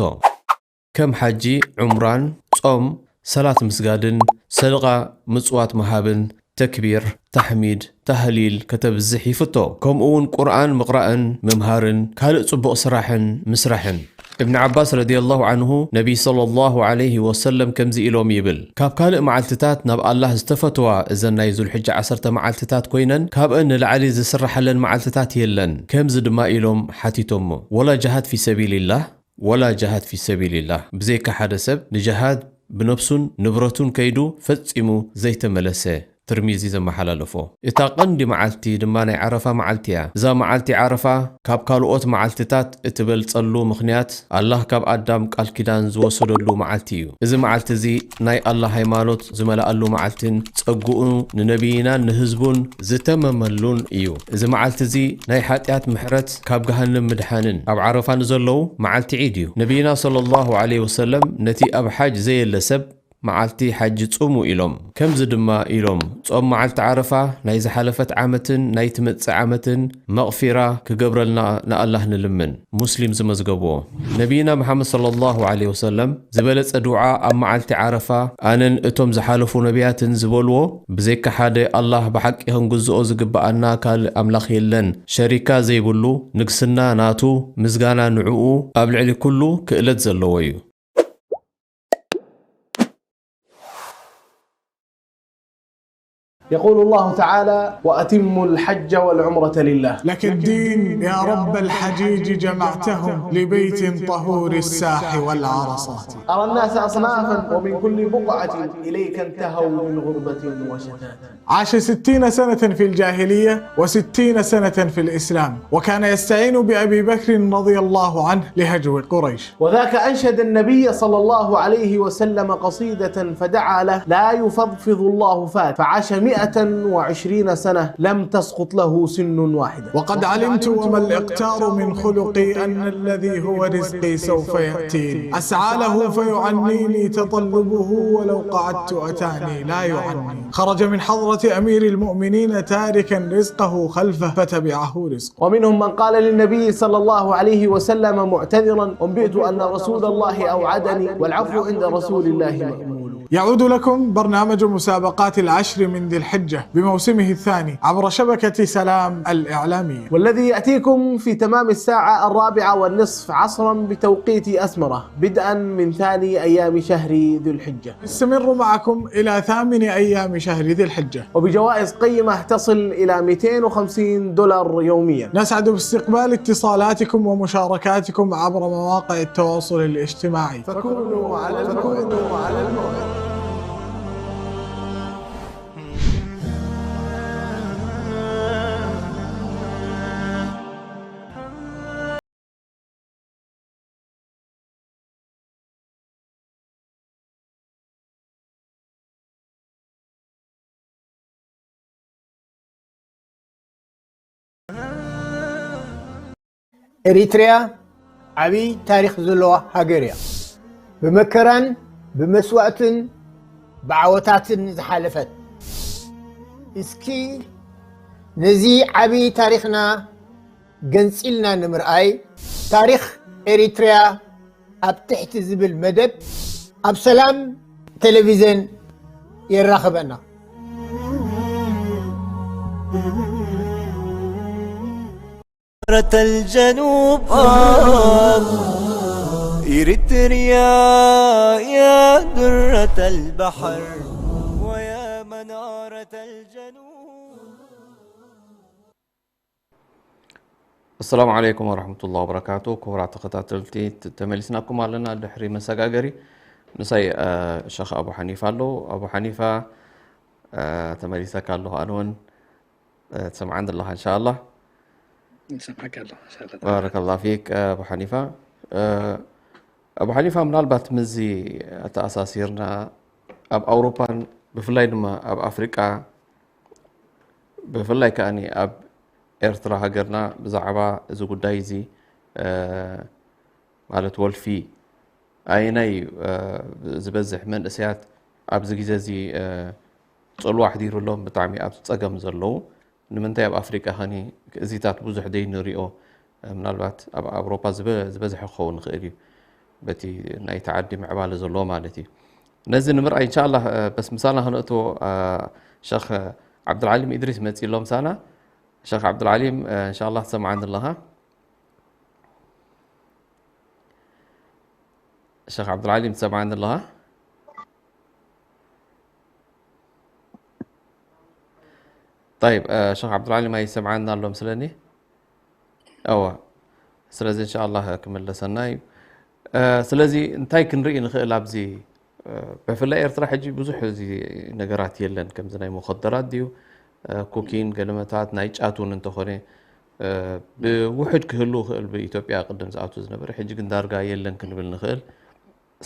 ከም ሓጂ፣ ዑምራን፣ ጾም፣ ሰላት ምስጋድን፣ ሰደቓ ምጽዋት ምሃብን፣ ተክቢር፣ ታሕሚድ፣ ታህሊል ከተብዝሕ ይፍቶ። ከምኡ እውን ቁርኣን ምቕራእን ምምሃርን ካልእ ጽቡቕ ስራሕን ምስራሕን። እብን ዓባስ ረዲየላሁ ዓንሁ ነቢይ ሰለላሁ ዓለይሂ ወሰለም ከምዚ ኢሎም ይብል፣ ካብ ካልእ መዓልትታት ናብ ኣላህ ዝተፈትዋ እዘን ናይ ዙልሕጃ ዓሰርተ መዓልትታት ኮይነን ካብአን ንላዕሊ ዝስራሓለን መዓልትታት የለን። ከምዚ ድማ ኢሎም ሓቲቶሞ፣ ወላ ጅሃድ ፊ ሰቢልላህ? ወላ ጅሃድ ፊ ሰቢልላህ፣ ብዘይካ ሓደ ሰብ ንጅሃድ ብነብሱን ንብረቱን ከይዱ ፈጺሙ ዘይተመለሰ። ትርሚዚ ዘመሓላለፎ። እታ ቀንዲ መዓልቲ ድማ ናይ ዓረፋ መዓልቲ እያ። እዛ መዓልቲ ዓረፋ ካብ ካልኦት መዓልትታት እትበልጸሉ ምኽንያት፣ ኣላህ ካብ ኣዳም ቃል ኪዳን ዝወሰደሉ መዓልቲ እዩ። እዚ መዓልቲ እዚ ናይ ኣላህ ሃይማኖት ዝመልኣሉ መዓልትን ጸግኡ ንነቢይናን ንህዝቡን ዝተመመሉን እዩ። እዚ መዓልቲ እዚ ናይ ሓጢኣት ምሕረት፣ ካብ ገሃነም ምድሓንን ኣብ ዓረፋ ንዘለዉ መዓልቲ ዒድ እዩ። ነቢይና ሰለላሁ ዐለይሂ ወሰለም ነቲ ኣብ ሓጅ ዘየለ ሰብ መዓልቲ ሓጂ ጹሙ ኢሎም። ከምዚ ድማ ኢሎም፣ ጾም መዓልቲ ዓረፋ ናይ ዝሓለፈት ዓመትን ናይ ትመጽእ ዓመትን መቕፊራ ክገብረልና ንኣላህ ንልምን። ሙስሊም ዝመዝገብዎ። ነቢይና መሓመድ ሰለላሁ ዐለይሂ ወሰለም ዝበለጸ ዱዓ ኣብ መዓልቲ ዓረፋ ኣነን እቶም ዝሓለፉ ነቢያትን ዝበልዎ፣ ብዘይካ ሓደ ኣላህ ብሓቂ ክንግዝኦ ዝግብኣና ካልእ ኣምላኽ የለን፣ ሸሪካ ዘይብሉ፣ ንግስና ናቱ፣ ምስጋና ንዕኡ ኣብ ልዕሊ ኩሉ ክእለት ዘለዎ እዩ። يقول الله تعالى: وأتموا الحج والعمرة لله. لك الدين يا رب الحجيج جمعتهم لبيت طهور الساح والعرصات. أرى الناس أصنافا ومن كل بقعة إليك انتهوا من غربة وشتات. عاش ستين سنة في الجاهلية وستين سنة في الإسلام، وكان يستعين بأبي بكر رضي الله عنه لهجو قريش. وذاك أنشد النبي صلى الله عليه وسلم قصيدة فدعا له: لا يفضفض الله فات، فعاش مئة وعشرين سنة لم تسقط له سن واحدة. وقد علمت وما الإقتار من خلقي أن الذي هو رزقي سوف يأتيني. أسعى له فيعنيني تطلبه ولو قعدت أتاني لا يعني. خرج من حضرة أمير المؤمنين تاركا رزقه خلفه فتبعه رزقه. ومنهم من قال للنبي صلى الله عليه وسلم معتذرا: أنبئت أن رسول الله أوعدني والعفو عند رسول الله مأمول. يعود لكم برنامج مسابقات العشر من ذي الحجة بموسمه الثاني عبر شبكة سلام الإعلامية. والذي يأتيكم في تمام الساعة الرابعة والنصف عصرا بتوقيت أسمرة، بدءا من ثاني أيام شهر ذي الحجة. نستمر معكم إلى ثامن أيام شهر ذي الحجة. وبجوائز قيمة تصل إلى مئتين وخمسين دولار يوميا. نسعد باستقبال اتصالاتكم ومشاركاتكم عبر مواقع التواصل الاجتماعي. فكونوا على الموعد. ኤሪትሪያ ዓብዪ ታሪኽ ዘለዋ ሃገር እያ። ብመከራን ብመስዋእትን ብዓወታትን ዝሓለፈት። እስኪ ነዚ ዓብዪ ታሪኽና ገንጺልና ንምርኣይ፣ ታሪኽ ኤሪትሪያ ኣብ ትሕቲ ዝብል መደብ ኣብ ሰላም ቴሌቪዝን የራኽበና። درة الجنوب آه إريتريا يا درة البحر ويا منارة الجنوب. ኣሰላሙ ዓለይኩም ወረሕመቱላሂ ወበረካቱ። ክቡራት ተኸታተልቲ፣ ተ-፣ ተመሊስናኩም ኣለና ድሕሪ መሰጋገሪ። ምሳይ፣ እ፣ ሸኽ ኣቡ ሓኒፋ ኣሎ። ኣቡ ሓኒፋ፣ እ፣ ተመሊሰካ ኣለኹ ኣነ እውን። እ፣ ትሰምዓኒ ኣለኻ እንሻኣላህ? ይሰምዓካ ኣለኹ፣ እንሻኣላህ። ባረከላህ ፊክ፣ እ፣ ኣቡ ሓኒፋ። እ፣ ኣቡ ሓኒፋ፣ ምናልባት ምስዚ ኣተኣሳሲርና ኣብ ኣውሮፓን ብፍላይ ድማ ኣብ ኣፍሪቃ ብፍላይ ከኣኒ ኣብ ኤርትራ ሃገርና ብዛዕባ እዚ ጉዳይ እዚ ማለት ወልፊ ኣየናይ ዝበዝሕ መንእሰያት ኣብዚ ግዜ እዚ ጽልዋ ኣሕዲሩሎም ብጣዕሚ ኣብ ጸገም ዘለዉ ንምንታይ ኣብ ኣፍሪቃ ኸኒ እዚታት ብዙሕ ዘይንሪኦ ምናልባት ኣብ ኣውሮፓ ዝበዝሐ ክኸውን ይኽእል እዩ በቲ ናይቲ ዓዲ ምዕባለ ዘለዎ ማለት እዩ። ነዚ ንምርኣይ እንሻላ በስ ምሳና ክነእትዎ ሸኽ ዓብዱልዓሊም ኢድሪስ መፂ ኣሎ ምሳና። ሸኽ ዓብዱልዓሊም እንሻላ ትሰምዓኒ ኣለኻ? ሸኽ ዓብዱልዓሊም ትሰምዓኒ ኣለኻ? طيب ሸኽ ዓብዱልዓሊም ኣይሰምዓኒ ኣሎ ምስለኒ። እወ ስለዚ እንሻላ ክምለሰና እዩ። ስለዚ እንታይ ክንርኢ ንኽእል ኣብዚ ብፍላይ ኤርትራ ሕጂ ብዙሕ እዚ ነገራት የለን ከምዚ ናይ መኸደራት ድዩ ኮኪን ገለመታት ናይ ጫት እውን እንተኾነ ብውሕድ ክህሉ ክእል ብኢትዮጵያ ቅድም ዝኣቱ ዝነበረ ሕጂ ግን ዳርጋ የለን ክንብል ንኽእል።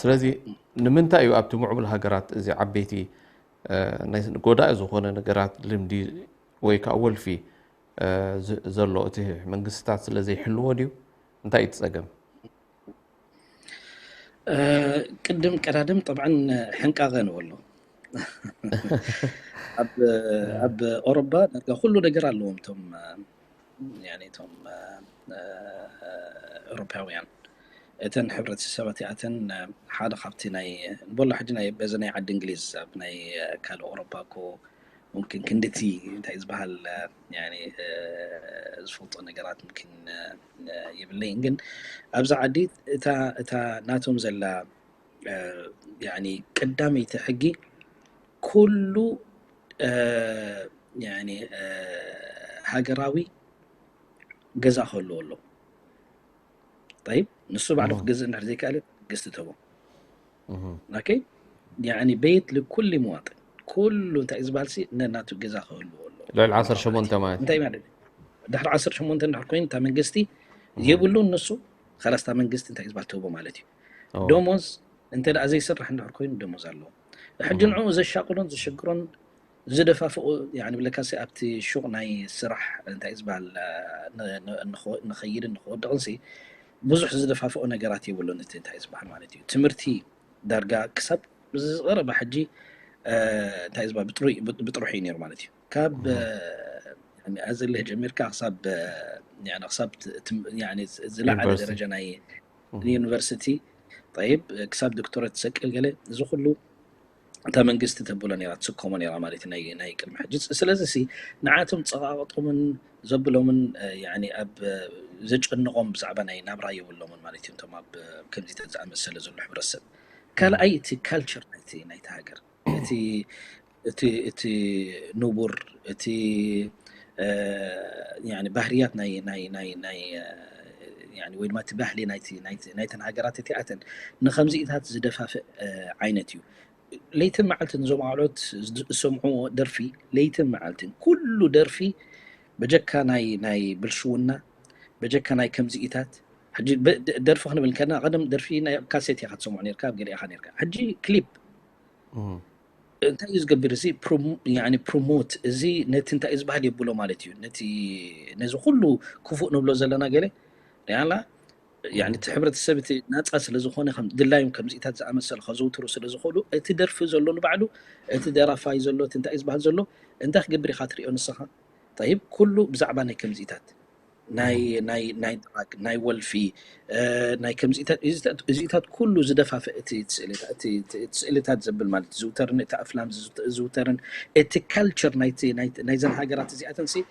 ስለዚ ንምንታይ እዩ ኣብቲ ምዕቡል ሃገራት እዚ ዓበይቲ ጎዳኢ ዝኾነ ነገራት ልምዲ ወይ ከዓ ወልፊ ዘሎ እቲ መንግስትታት ስለ ዘይሕልዎ ድዩ እንታይ እዩ ጸገም? ቅድም ቀዳድም ጠብዓን ሕንቃቐ ንበሎ ኣብ ኦሮባ ዳርጋ ኩሉ ነገር ኣለዎም እቶም እቶም ኤውሮፓውያን እተን ሕብረተሰባት እተን ሓደ ካብቲ ናይ ንበሎ ሕጂ ናይ በዚ ናይ ዓዲ እንግሊዝ ኣብ ናይ ካልእ ኦሮፓ እኮ ሙምኪን ክንድቲ እንታይ ዝበሃል ዝፈልጦ ነገራት ሙምኪን የብለይን ግን ኣብዚ ዓዲ እታ ናቶም ዘላ ቀዳመይቲ ሕጊ ኩሉ ሃገራዊ ገዛ ክህልዎ ኣሎ። طيب ንሱ ባዕሉ ክገዝእ እንድሕር ዘይከኣለ መንግስቲ ተቦ okay يعني بيت لكل مواطن ኩሉ እንታይ ዝበሃል ሲ ነናቱ ገዛ ክህልዎ ኣሎ። ልዕሊ ዓሰርተ ሸሞንተ ማለት እንታይ ማለት ድሕሪ ዓሰርተ ሸሞንተ እንድሕር ኮይኑ እታ መንግስቲ የብሉን ንሱ ኸላስ እታ መንግስቲ እንታይ ዝበሃል ተቦ ማለት እዩ። ደሞዝ እንተ ደኣ ዘይስራሕ እንድሕር ኮይኑ ደሞዝ ኣለዎ። ሕጂ ንዕኡ ዘሻቕሎን ዘሸግሮን ዝደፋፍኦ ብለካሲ ኣብቲ ሹቕ ናይ ስራሕ እንታይ ዝበሃል ንኸይድን ንክወድቕን ሲ ብዙሕ ዝደፋፍኦ ነገራት የብሉን። እቲ እንታይ ዝበሃል ማለት እዩ ትምህርቲ ዳርጋ ክሳብ ዝቐረበ ሕጂ እንታይ ዝበሃል ብጥሩይ ብጥሩሑ እዩ ነይሩ ማለት እዩ። ካብ ኣዘለህ ጀሚርካ ክሳብ ክሳብ ዝለዓለ ደረጃ ናይ ዩኒቨርሲቲ طيب ክሳብ ዶክተሬት ትሰቅል ገለ እዚ ኩሉ እታ መንግስቲ ተብሎ ነራ ትስከሞ ነራ ማለት እዩ ናይ ቅድሚ ሕጂ ስለዚ ሲ ንዓቶም ፀቃቅጦምን ዘብሎምን ኣብ ዘጨንቆም ብዛዕባ ናይ ናብራ የብሎምን ማለት እዩ እቶም ኣብ ከምዚታት ዝኣመሰለ ዘሎ ሕብረተሰብ ካልኣይ እቲ ካልቸር ናይቲ ናይቲ ሃገር እቲ እቲ እቲ ንቡር እቲ ባህርያት ናይ ናይ ናይ ናይ ወይ ድማ እቲ ባህሊ ናይቲ ናይተን ሃገራት እቲኣተን ንከምዚኢታት ዝደፋፍእ ዓይነት እዩ። ለይትን መዓልትን እዞም ኣውዕሎት ዝሰምዑዎ ደርፊ ለይትን መዓልትን ኩሉ ደርፊ በጀካ ናይ ናይ ብልሽውና በጀካ ናይ ከምዚኢታት ሕጂ ደርፊ ክንብል ከና ቀደም ደርፊ ናይ ካሴት ኢኻ ትሰምዖ ነርካ ኣብ ገለ ኢኻ ነርካ ሕጂ ክሊፕ እንታይ እዩ ዝገብር እዚ ፕሮሞት እዚ ነቲ እንታይ እዩ ዝበሃል የብሎ ማለት እዩ ነቲ ነዚ ኩሉ ክፉእ ንብሎ ዘለና ገለ ሪኣላ እቲ ሕብረተሰብ እቲ ናፃ ስለ ዝኾነ ድላዮም ከምዚኢታት ዝኣመሰሉ ከዘውትሩ ስለ ዝኽእሉ እቲ ደርፊ ዘሎ ንባዕሉ እቲ ደራፋይ ዘሎ እቲ እንታይ ዝበሃል ዘሎ እንታይ ክገብር ኢኻ ትሪኦ ንስኻ ጠይብ ኩሉ ብዛዕባ ናይ ከምዚኢታት ናይ ናይ ናይ ድራግ ናይ ወልፊ ናይ ከምዚኢታት እዚታት ኩሉ ዝደፋፍእ እቲ ስእልታት ዘብል ማለት ዝውተርን እቲ ኣፍላም ዝውተርን እቲ ካልቸር ናይዘን ሃገራት እዚኣተን ሲ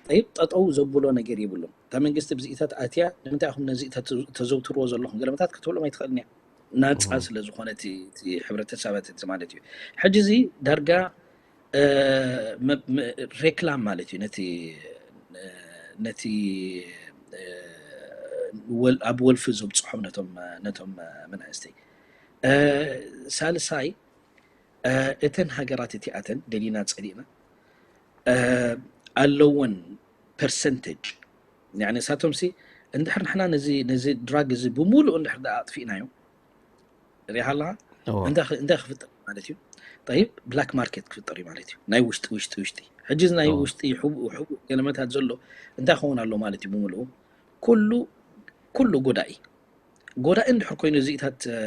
ጠይብ ጠጠው ዘብሎ ነገር የብሉን። እታ መንግስቲ ብዚኢታት ኣትያ ንምንታይ ኢኹም ነዚ ተዘውትርዎ ዘለኹም ገለመታት ክትብሎም ኣይትኽእልን እያ። ናፃ ስለ ዝኾነ እቲ ሕብረተሰባት እቲ ማለት እዩ። ሕጂ እዚ ዳርጋ ሬክላም ማለት እዩ ነቲ ነቲ ኣብ ወልፊ ዘብፅሖም ነቶም ነቶም መናእስተይ ሳልሳይ እተን ሃገራት እቲኣተን ደሊና ፀሊእና ኣለወን ፐርሰንቴጅ ንሳቶም ሲ እንድሕር ንሕና ነዚ ነዚ ድራግ እዚ ብምሉእ እንድሕር ኣጥፊእናዮ ሪኢኻ ኣለኻ እንታይ ክፍጥር ማለት እዩ። ጠይብ፣ ብላክ ማርኬት ክፍጠር እዩ ማለት እዩ። ናይ ውሽጢ ውሽጢ ውሽጢ ሕጂ እዚ ናይ ኦ ውሽጢ ሕቡእ ሕቡእ ገለመታት ዘሎ እንታይ ክኸውን ኣሎ ማለት እዩ? ብምልኡ ኩሉ ኩሉ ጎዳኢ ጎዳኢ እንድሕር ኮይኑ እዚኢታት እ፣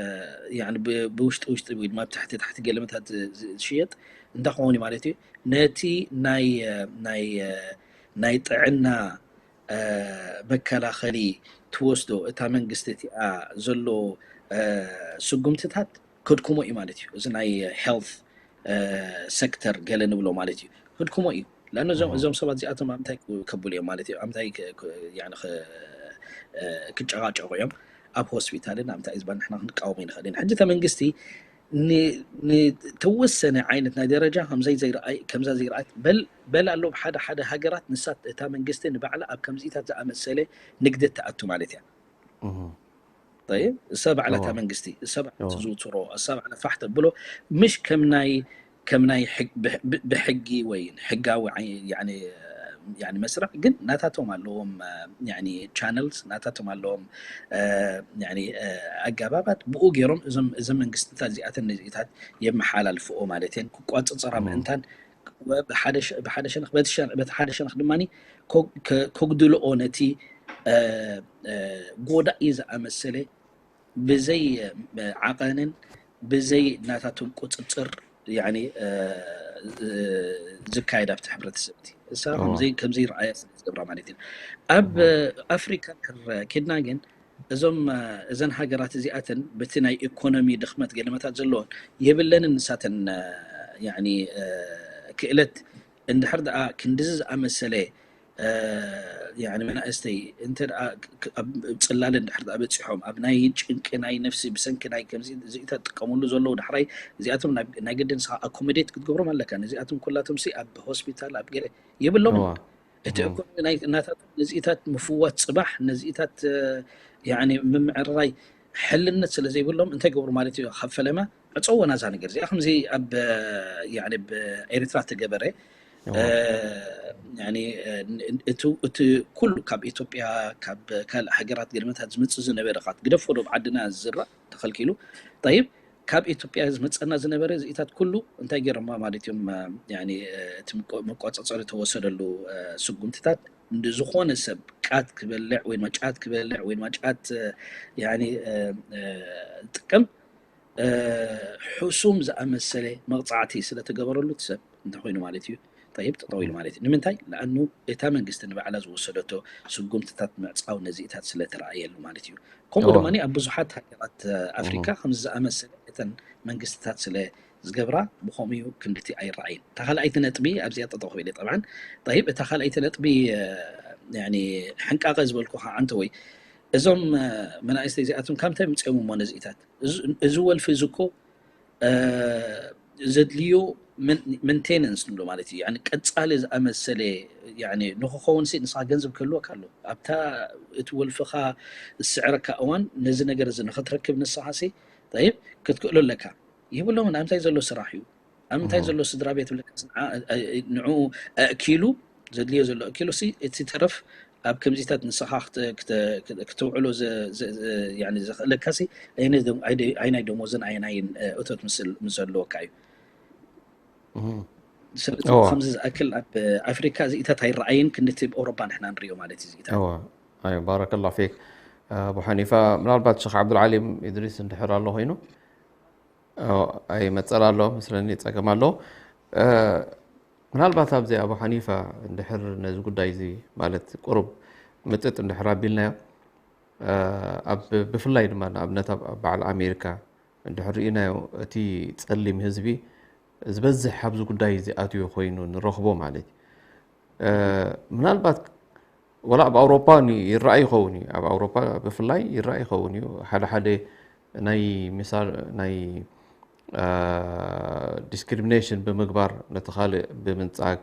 ያኒ ብ- ብውሽጢ ውሽጢ ወይ ድማ ብታሕቲ ታሕቲ ገለመታት ዝ- ዝ- ዝሽየጥ እንታይ ክኸውን እዩ ማለት እዩ? ነቲ ናይ እ፣ ናይ እ፣ ናይ ጥዕና እ፣ መከላኸሊ ትወስዶ እታ መንግስቲ እቲኣ ዘሎ እ፣ ስጉምትታት ከድክሞ እዩ ማለት እዩ። እዚ ናይ ሄልት ሴክተር ገለ ንብሎ ማለት እዩ። ከድክሞ እዩ። ለኣነ እዞም እህ እዞም ሰባት እዚኣቶም ኣብ ምንታይ ከብሉ እዮም ማለት እዩ? ኣብ ምንታይ ክ- ክ- ያኒ ክ- እ፣ ክጨቃጨቁ እዮም? ኣብ ሆስፒታልን ኣብ ምንታይ ዝበል ንሕና ክንቃወሞ ይንኽእል ኢና። ሕጂ እታ መንግስቲ ን- ንተወሰነ ዓይነት ናይ ደረጃ ከምዘይ ዘይረኣይ ከምዛ ዘይረኣት በል በል ኣሎ ብሓደ ሓደ ሃገራት ንሳት እታ መንግስቲ ንባዕላ ኣብ ከምዚታት ዝኣመሰለ ንግደት ትኣቱ ማለት እያ። እህ طيب እሳ ባዕላ እታ እዋ መንግስቲ እሳ ባዕላ እዋ ትዝውትሮ እሳ ባዕላ ፋሕ ተብሎ ምሽ ከም ናይ ከም ናይ ሕግ- ብሕ- ብ- ብሕጊ ወይ ሕጋዊ ዓይ- ያኒ ያኒ መስርዕ ግን ናታቶም ኣለዎም ያኒ ቻነልስ ናታቶም ኣለዎም እ፣ ያኒ እ፣ ኣገባባት ብኡ ገይሮም እዞም እዞም መንግስትታት እዚኣተን ነዚኢታት የመሓላልፍኦ ማለት እየን ክቋፅፀራ እህ ምእንታን ወ- ብሓደ ሸ- ብሓደ ሸነኽ በቲ ሸ- በቲ ሓደ ሸነኽ ድማ ከጉድልኦ ነቲ እ፣ እ፣ ጎዳኢ ዝኣመሰለ ብዘይ ዓቐንን ብዘይ ናታቶም ቁፅፅር ያኒ ዝካየድ ኣብቲ ሕብረተሰብ እቲ እሳ እዋ ከምዘይ ከምዘይ ረኣያ ስለ ዝገብራ ማለት እዩ። ኣብ እዋ ኣፍሪካ ድሕር ኬድና ግን እዞም እዘን ሃገራት እዚኣተን በቲ ናይ ኢኮኖሚ ድኽመት ገለመታት ዘለዎን የብለንን ንሳተን ያኒ ክእለት እንድሕር ደኣ ክንድዚ ዝኣመሰለ ያኒ መናእስተይ እንተ ደኣ ክ- ኣብ ጽላለ እንድሕር ደኣ በጺሖም ኣብ ናይ ጭንቂ ናይ ነፍሲ ብሰንኪ ናይ ከምዚ እዚኢታት ጥቀሙሉ ዘለዉ ዳሕራይ እዚኣቶም ናብ- ናይ ግድን ስኻ ኣኮሞዴት ክትገብሮም ኣለካ። ነዚኣቶም ኩላቶም ሲ ኣብ ሆስፒታል ኣብ ገለ የብሎምን። እዋ እቲ እህ እኮ ናይ እናታቶም ነዚኢታት ምፍዋት ጽባሕ ነዚኢታት ያኒ ምምዕርራይ ሕልነት ስለ ዘይብሎም እንታይ ገብሩ ማለት እዩ? ካብ ፈለማ ዕጸዎ ናዛ ነገር እዚኣ ከምዚ ኣብ ያኒ ብኤርትራ ተገበረ እዋ እቲ እቲ ኩሉ ካብ ኢትዮጵያ ካብ ካልእ ሃገራት ገድመታት ዝመፅእ ዝነበረ ካ ግደፎ ዶ ዓድና ዝዝራእ ተኸልኪሉ። ጠይብ ካብ ኢትዮጵያ ዝመፀና ዝነበረ እዚኢታት ኩሉ እንታይ ገይሮማ ማለት እዮም? እቲ መቆፃፀሪ ተወሰደሉ ስጉምትታት ንዝኾነ ሰብ ቃት ክበልዕ ወይ ድማ ጫት ክበልዕ ወይ ድማ ጫት ጥቅም ሕሱም ዝኣመሰለ መቕፃዕቲ ስለተገበረሉ እቲ ሰብ እንታይ ኮይኑ ማለት እዩ? ጠይብ ጠጠው ኢሉ ማለት እዩ። ንምንታይ? ለኣኑ እታ መንግስቲ ንባዕላ ዝወሰደቶ ስጉምትታት ምዕፃው ነዚኢታት ስለተረኣየሉ ማለት እዩ። ከምኡ ድማ ኣብ ብዙሓት ሃገራት ኣፍሪካ ከምዚ ዝኣመሰለ እተን መንግስትታት ስለ ዝገብራ ብከምኡ እዩ ክንድቲ ኣይረኣይን። እታ ካልኣይቲ ነጥቢ ኣብዚኣ ጠጠው ክብል እየ። ጠብዓን ጠይብ እታ ካልኣይቲ ነጥቢ ሕንቃቐ ዝበልኩ ከዓ እንተ ወይ እዞም መናእሰይ እዚኣቶም ካብ ምንታይ ምፅኦም እሞ ነዚኢታት እዚ ወልፊ እዚ እኮ ዘድልዮ መንቴነንስ ንብሎ ማለት እዩ። ቀፃሊ ዝኣመሰለ ንክኸውን ሲ ንስኻ ገንዘብ ክህልወካ ኣሎ ኣብታ እቲ ወልፍኻ ዝስዕረካ እዋን ነዚ ነገር እዚ ንክትረክብ ንስኻ ሲ ይብ ክትክእሎ ኣለካ። ይብሎምን ኣብ ምንታይ ዘሎ ስራሕ እዩ ኣብ ምንታይ ዘሎ ስድራ ቤት ብለካ ንኡ ኣእኪሉ ዘድልዮ ዘሎ ኣእኪሉ ሲ እቲ ተረፍ ኣብ ከምዚታት ንስኻ ክተውዕሎ ዘኽእለካ ሲ ኣይናይ ደሞዝን ኣይናይን እቶት ምስ ዘለወካ እዩ። ስለዚ ከምዚ ዝኣክል ኣብ ኣፍሪካ እዚኢታት ኣይረኣይን ክንድቲ ብ ኣውሮፓ ንሕና ንሪኦ ማለት እዩ። እዚኢታት ባረከላ ፊክ ኣቡ ሓኒፋ። ምናልባት ሸኽ ዓብዱልዓሊም ኢድሪስ እንድሕር ኣሎ ኮይኑ ኣይመፀል ኣሎ መስለኒ ፀገም ኣሎ። ምናልባት ኣብዚ ኣቡ ሓኒፋ እንድሕር ነዚ ጉዳይ እዚ ማለት ቁሩብ ምጥጥ እንድሕር ኣቢልናዮ ኣብ ብፍላይ ድማ ንኣብነት ኣብ በዓል ኣሜሪካ እንድሕር ርኢናዮ እቲ ፀሊም ህዝቢ ዝበዝሕ ኣብዚ ጉዳይ እዚ ኣትዩ ኮይኑ ንረኽቦ ማለት እዩ። ምናልባት ወላ ኣብ ኣውሮፓ ይረኣይ ይኸውን እዩ። ኣብ ኣውሮፓ ብፍላይ ይረኣይ ይኸውን እዩ። ሓደ ሓደ ናይ ምሳል ናይ ዲስክሪሚኔሽን ብምግባር ነቲ ካልእ ብምንጻግ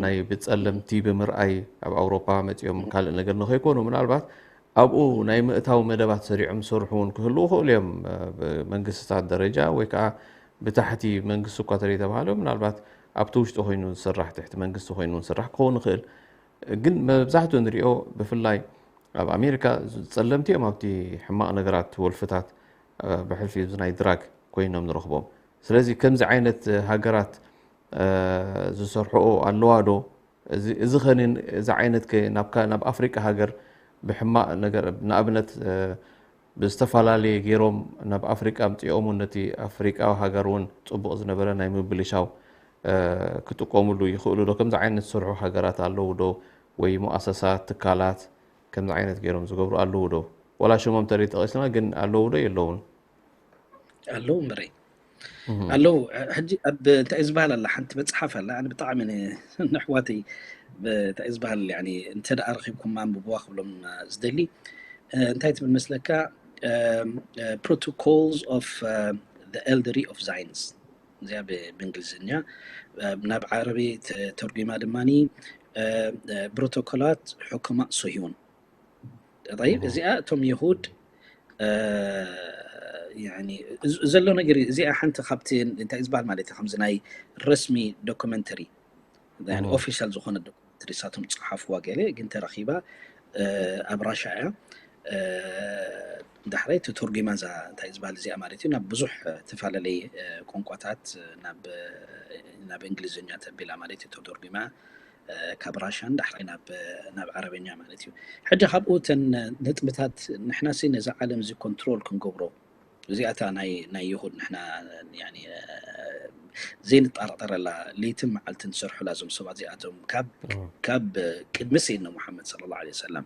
ናይ ብጸለምቲ ብምርኣይ ኣብ ኣውሮፓ መጺኦም ካልእ ነገር ንኸይኮኑ ምናልባት ኣብኡ ናይ ምእታው መደባት ሰሪዖም ዝሰርሑ እውን ክህልዉ ይኽእሉ እዮም። ብመንግስትታት ደረጃ ወይ ከዓ ብታሕቲ መንግስቲ እኳ ተዘይተባሃለ ምናልባት ኣብቲ ውሽጢ ኮይኑ ዝስራሕ ትሕቲ መንግስቲ ኮይኑ ዝስራሕ ክኸውን ይኽእል። ግን መብዛሕትኡ ንሪኦ ብፍላይ ኣብ ኣሜሪካ ጸለምቲ እዮም ኣብቲ ሕማቕ ነገራት ወልፍታት ብሕልፊ እዚ ናይ ድራግ ኮይኖም ንረኽቦም። ስለዚ ከምዚ ዓይነት ሃገራት ዝሰርሕኦ ኣለዋ ዶ? እዚ ኸ እዚ ዓይነት ከ ናብ ኣፍሪቃ ሃገር ብሕማቕ ነገር፣ ንኣብነት ብዝተፈላለየ ገይሮም ናብ ኣፍሪቃ ኣምፂኦም እውን ነቲ ኣፍሪቃዊ ሃገር እውን ፅቡቕ ዝነበረ ናይ ምብልሻው ክጥቀሙሉ ይኽእሉ ዶ? ከምዚ ዓይነት ዝሰርሑ ሃገራት ኣለዉ ዶ? ወይ ሙኣሰሳት፣ ትካላት ከምዚ ዓይነት ገይሮም ዝገብሩ ኣለዉ ዶ? ዋላ ሽሞም ተደይ ጠቒስና ግን ኣለዉ ዶ የለውን? ኣለዉ ምረይ ኣለዉ። ሕጂ ኣብ እንታይ ዝበሃል ኣላ ሓንቲ መፅሓፍ ኣላ፣ ኣነ ብጣዕሚ ንኣሕዋተይ እንታይ ዝበሃል እንተ ደኣ ረኺብኩም ኣንብብዋ ክብሎም ዝደሊ። እንታይ ትብል መስለካ? Protocols of the Elderly of Zions፣ እዚኣ ብእንግሊዝኛ፣ ናብ ዓረቢ ተተርጒማ ድማ ፕሮቶኮላት ሕኩማእ ሶሂዮን። ጠይብ፣ እዚኣ እቶም የሁድ ዘሎ ነገር እዩ። እዚኣ ሓንቲ ካብቲ እንታይ ዝበሃል ማለት እዩ፣ ከምዚ ናይ ረስሚ ዶኩመንተሪ ኦፊሻል ዝኾነ ዶኩመንተሪ ሳቶም ዝፀሓፍዋ ገለ ግን ተረኺባ ኣብ ራሻ እያ። ዳሕራይ ተተርጒማ እዛ እንታይ ዝበሃል እዚኣ ማለት እዩ ናብ ብዙሕ ተፈላለየ ቋንቋታት ናብ እንግሊዝኛ ተቢላ ማለት እዩ ተተርጒማ ካብ ራሻን ዳሕራይ ናብ ዓረበኛ ማለት እዩ። ሕጂ ካብኡ እተን ነጥብታት ንሕናሲ ነዚ ዓለም እዚ ኮንትሮል ክንገብሮ እዚኣታ ናይ ናይ ይሁድ ንሕና ዘይንጠራጠረላ ለይትን መዓልትን ዝሰርሑላ እዞም ሰባት እዚኣቶም ካብ ቅድሚ ሰይድና ሙሓመድ ሰለላሁ ዐለይሂ ወሰለም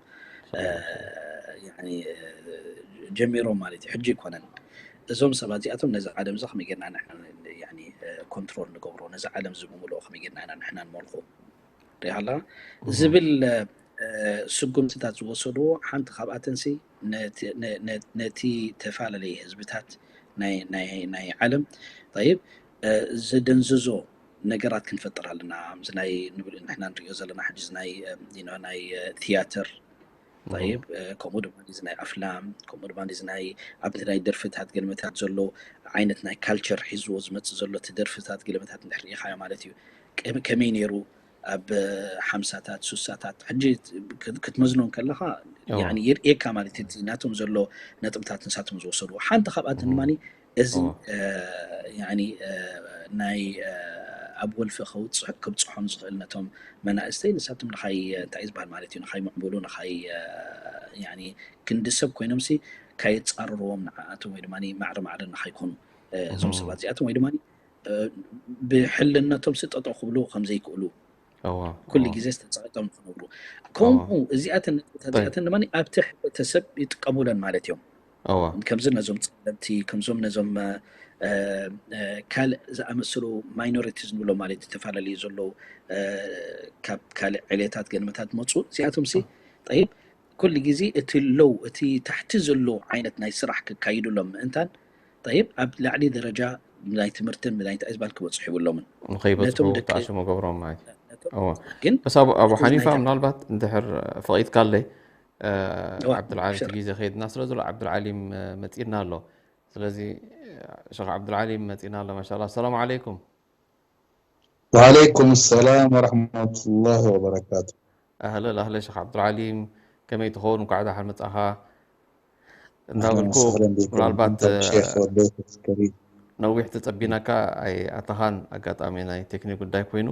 ጀሚሮም ማለት እዩ። ሕጂ ኣይኮነን እዞም ሰባት እዚኣቶም ነዚ ዓለም እዚ ከመይ ጌርና ኮንትሮል ንገብሮ፣ ነዚ ዓለም እዚ ብምልኦ ከመይ ጌርና ኢና ንሕና ንመልኮ ሪኢኻ ኣለኻ ዝብል ስጉምትታት ዝወሰድዎ ሓንቲ ካብኣተንሲ ነቲ ተፈላለየ ህዝብታት ናይ ዓለም ጠይብ ዘደንዝዞ ነገራት ክንፈጥር ኣለና። እዚ ናይ ንብል ንሕና ንሪኦ ዘለና ሕጂ ናይ ናይ ቲያትር ጠይብ ከምኡ ድማ እዚ ናይ ኣፍላም ከምኡ ድማ እዚ ናይ ኣብቲ ናይ ደርፍታት ገልመታት ዘሎ ዓይነት ናይ ካልቸር ሒዝዎ ዝመፅእ ዘሎ እቲ ደርፍታት ገልመታት እንድሕር ርኢኻዮ ማለት እዩ። ከመይ ነይሩ ኣብ ሓምሳታት ሱሳታት ሕጂ ክትመዝኖ ከለኻ የርእየካ ማለት እቲ ናቶም ዘሎ ነጥብታት ንሳቶም ዝወሰድዎ ሓንቲ ካብኣተን ድማ እዚ ናይ ኣብ ወልፊ ከብፅሖም ዝኽእል ነቶም መናእስተይ ንሳቶም ንኻይ እንታይ ዝበሃል ማለት እዩ ንኻይ ምዕቡሉ ንኻይ ክንዲ ሰብ ኮይኖምሲ ካየፃርርዎም ንዓኣቶም ወይ ድማ ማዕረ ማዕረ ንኻይኮኑ እዞም ሰባት እዚኣቶም ወይ ድማ ብሕልነቶም ስጠጠው ክብሉ ከምዘይክእሉ ኩሉ ግዜ ዝተፀቂጦም ክነብሩ ከምኡ እዚኣተን ነጥብታት እዚኣተን ድማ ኣብቲ ሕብረተሰብ ይጥቀሙለን ማለት እዮም። ከምዚ ነዞም ፀለምቲ ከምዞም ነዞም ካልእ ዝኣመሰሉ ማይኖሪቲስ ንብሎ ማለት ዝተፈላለዩ ዘለዉ ካብ ካልእ ዕሌታት ገንመታት መፁ እዚኣቶም ሲ ጠይብ ኩሉ ግዜ እቲ ሎው እቲ ታሕቲ ዘሎ ዓይነት ናይ ስራሕ ክካይዱሎም ምእንታን ጠይብ ኣብ ላዕሊ ደረጃ ናይ ትምህርትን ናይ እንታይ ዝበሃል ክበፅሑ ይብሎምን ንኸይበፅሑ ተኣሽሞ ገብሮም ማለት እዩ። ግን በስ ኣቡ ሓኒፋ ምናልባት እንድሕር ፈቒድካለይ ዓብዱልዓሊ እቲ ግዜ ከይድና ስለ ዘሎ ዓብዱልዓሊም መፂና ኣሎ። ስለዚ ሸኽ ዓብዱልዓሊም መፂና ኣሎ። ማሻላ ሰላም ዓለይኩም። ወዓለይኩም ሰላም ወረሕመቱላሂ ወበረካቱ። ኣህለን ኣህለን ሸኽ ዓብዱልዓሊም ከመይ ትኸውን? እንኳዕ ደሓን መጻኻ። እንዳበልኩ ምናልባት ነዊሕ ተጸቢናካ ኣይኣተኻን፣ ኣጋጣሚ ናይ ቴክኒክ ጉዳይ ኮይኑ።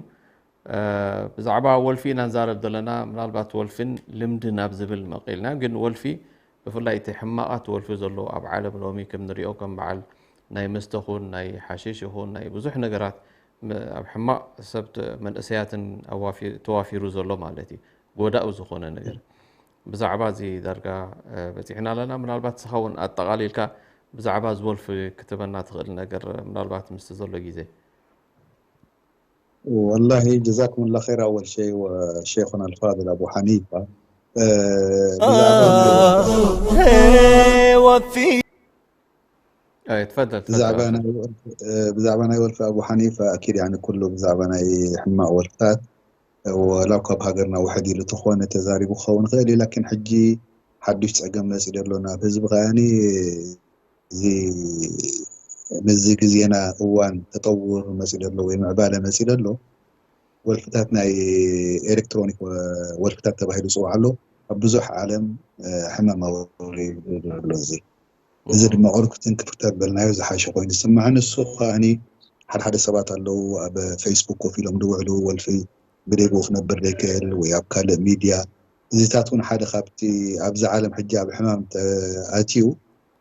ብዛዕባ ወልፊ ኢና ንዛረብ ዘለና፣ ምናልባት ወልፊን ልምድን ኣብ ዝብል መቒልና፣ ግን ወልፊ ብፍላይ እቲ ሕማቓት ወልፊ ዘሎ ኣብ ዓለም ሎሚ ከም ንሪኦ ከም በዓል ናይ መስተ ኹን ናይ ሓሽሽ ይኹን ናይ ብዙሕ ነገራት ኣብ ሕማቕ ሰብ መንእሰያትን ተዋፊሩ ዘሎ ማለት እዩ። ጎዳኡ ዝኾነ ነገር ብዛዕባ እዚ ዳርጋ በፂሕና ኣለና። ምናልባት ንስኻ እውን ኣጠቓሊልካ ብዛዕባ እዚ ወልፊ ክትበና ትኽእል ነገር ምናልባት ምስቲ ዘሎ ግዜ والله جزاكم الله خير أول شيء وشيخنا الفاضل أبو حنيفة ወፊ ትፈደል ብዛዕባ ናይ ወልፊ ኣቡ ሓኒፋ ኣኪድ ያኒ ኩሉ ብዛዕባ ናይ ሕማቕ ወልፍታት ወላው ካብ ሃገርና ውሕድ ኢሉ ተኾነ ተዛሪቡ ክኸውን ይኽእል እዩ ላኪን ሕጂ ሓዱሽ ፀገም መፂ ደሎ ናብ ህዝቢ ከኣኒ እዚ ምስዚ ግዜና እዋን ተጠውር መፂ ደሎ ወይ ምዕባለ መፂ ደሎ ወልፍታት ናይ ኤሌክትሮኒክ ወልፍታት ተባሂሉ ፅዋዕ ኣሎ ኣብ ብዙሕ ዓለም ሕማም ኣወሪዱ ዘሎ እዚ እዚ ድማ ቁሩብ ክትንክፍ ተበልናዮ ዝሓሸ ኮይኑ ዝስምዐኒ እሱ ከኣኒ ሓደ ሓደ ሰባት ኣለዉ ኣብ ፌስቡክ ኮፍ ኢሎም ዝውዕሉ፣ ወልፊ ብደግኡ ክነብር ዘይክእል ወይ ኣብ ካልእ ሚድያ። እዚታት እውን ሓደ ካብቲ ኣብዚ ዓለም ሕጂ ኣብ ሕማም ኣትዩ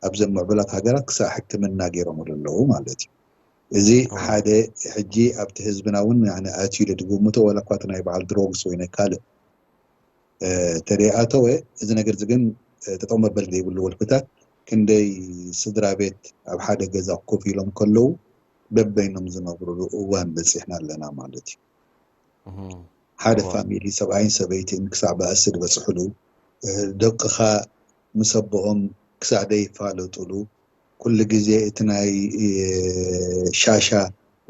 ኣብዘን ምዕቡላት ሃገራት ክሳብ ሕክምና ገይሮምሉ ኣለዉ ማለት እዩ። እዚ ሓደ ሕጂ ኣብቲ ህዝብና እውን ኣትዩ ኢለ ዝግምቶ፣ ዋላ እኳ እቲ ናይ በዓል ድሮግስ ወይ ናይ ካልእ ተደይኣተወ፣ እዚ ነገር እዚ ግን ጠጠው መበል ዘይብሉ ወልፍታት ክንደይ ስድራ ቤት ኣብ ሓደ ገዛ ኮፍ ኢሎም ከለዉ በበይኖም ዝነብሩሉ እዋን በፂሕና ኣለና ማለት እዩ። ሓደ ፋሚሊ ሰብኣይን ሰበይትን ክሳዕ ባእሲ ዝበፅሕሉ፣ ደቅኻ ምስ ኣቦኦም ክሳዕ ዘይፋለጡሉ፣ ኩሉ ግዜ እቲ ናይ ሻሻ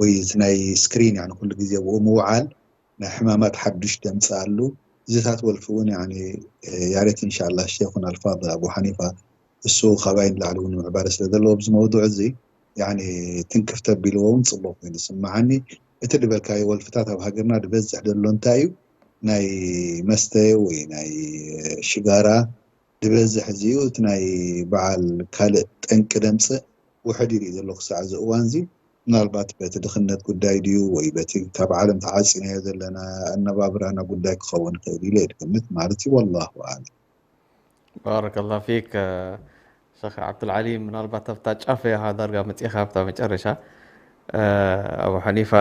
ወይ እቲ ናይ ስክሪን ኩሉ ግዜ ብኡ ምውዓል ናይ ሕማማት ሓዱሽ ደምፅኣሉ። እዚታት ወልፊ እውን ያሬት እንሻላ ሼኹን ኣልፋ ኣቡ ሓኒፋ እሱ ካባይ ንላዕሊ እውን ምዕባለ ስለ ዘለዎ ኣብዚ መውዱዕ እዚ ትንክፍ ተቢልዎ እውን ፅቡቅ ኮይኑ ስምዓኒ። እቲ ዝበልካዮ ወልፍታት ኣብ ሃገርና ዝበዝሕ ዘሎ እንታይ እዩ? ናይ መስተ ወይ ናይ ሽጋራ ዝበዝሕ እዚ እዩ። እቲ ናይ በዓል ካልእ ጠንቂ ደምፅእ ውሕድ ይርኢ ዘሎ ክሳዕ እዚ እዋን እዚ። ምናልባት በቲ ድኽነት ጉዳይ ድዩ ወይ በቲ ካብ ዓለም ተዓፂናዮ ዘለና ኣነባብራና ጉዳይ ክኸውን ይኽእል ኢለ እየ ዝግምት ማለት እዩ። ወላሁ ኣዕለም። ባረከላ ፊክ ሸኽ ዓብዱልዓሊ፣ ምናልባት ኣብታ ጫፍ ኢኻ ዳርጋ መፂኻ ኣብታ መጨረሻ። ኣቡ ሓኒፋ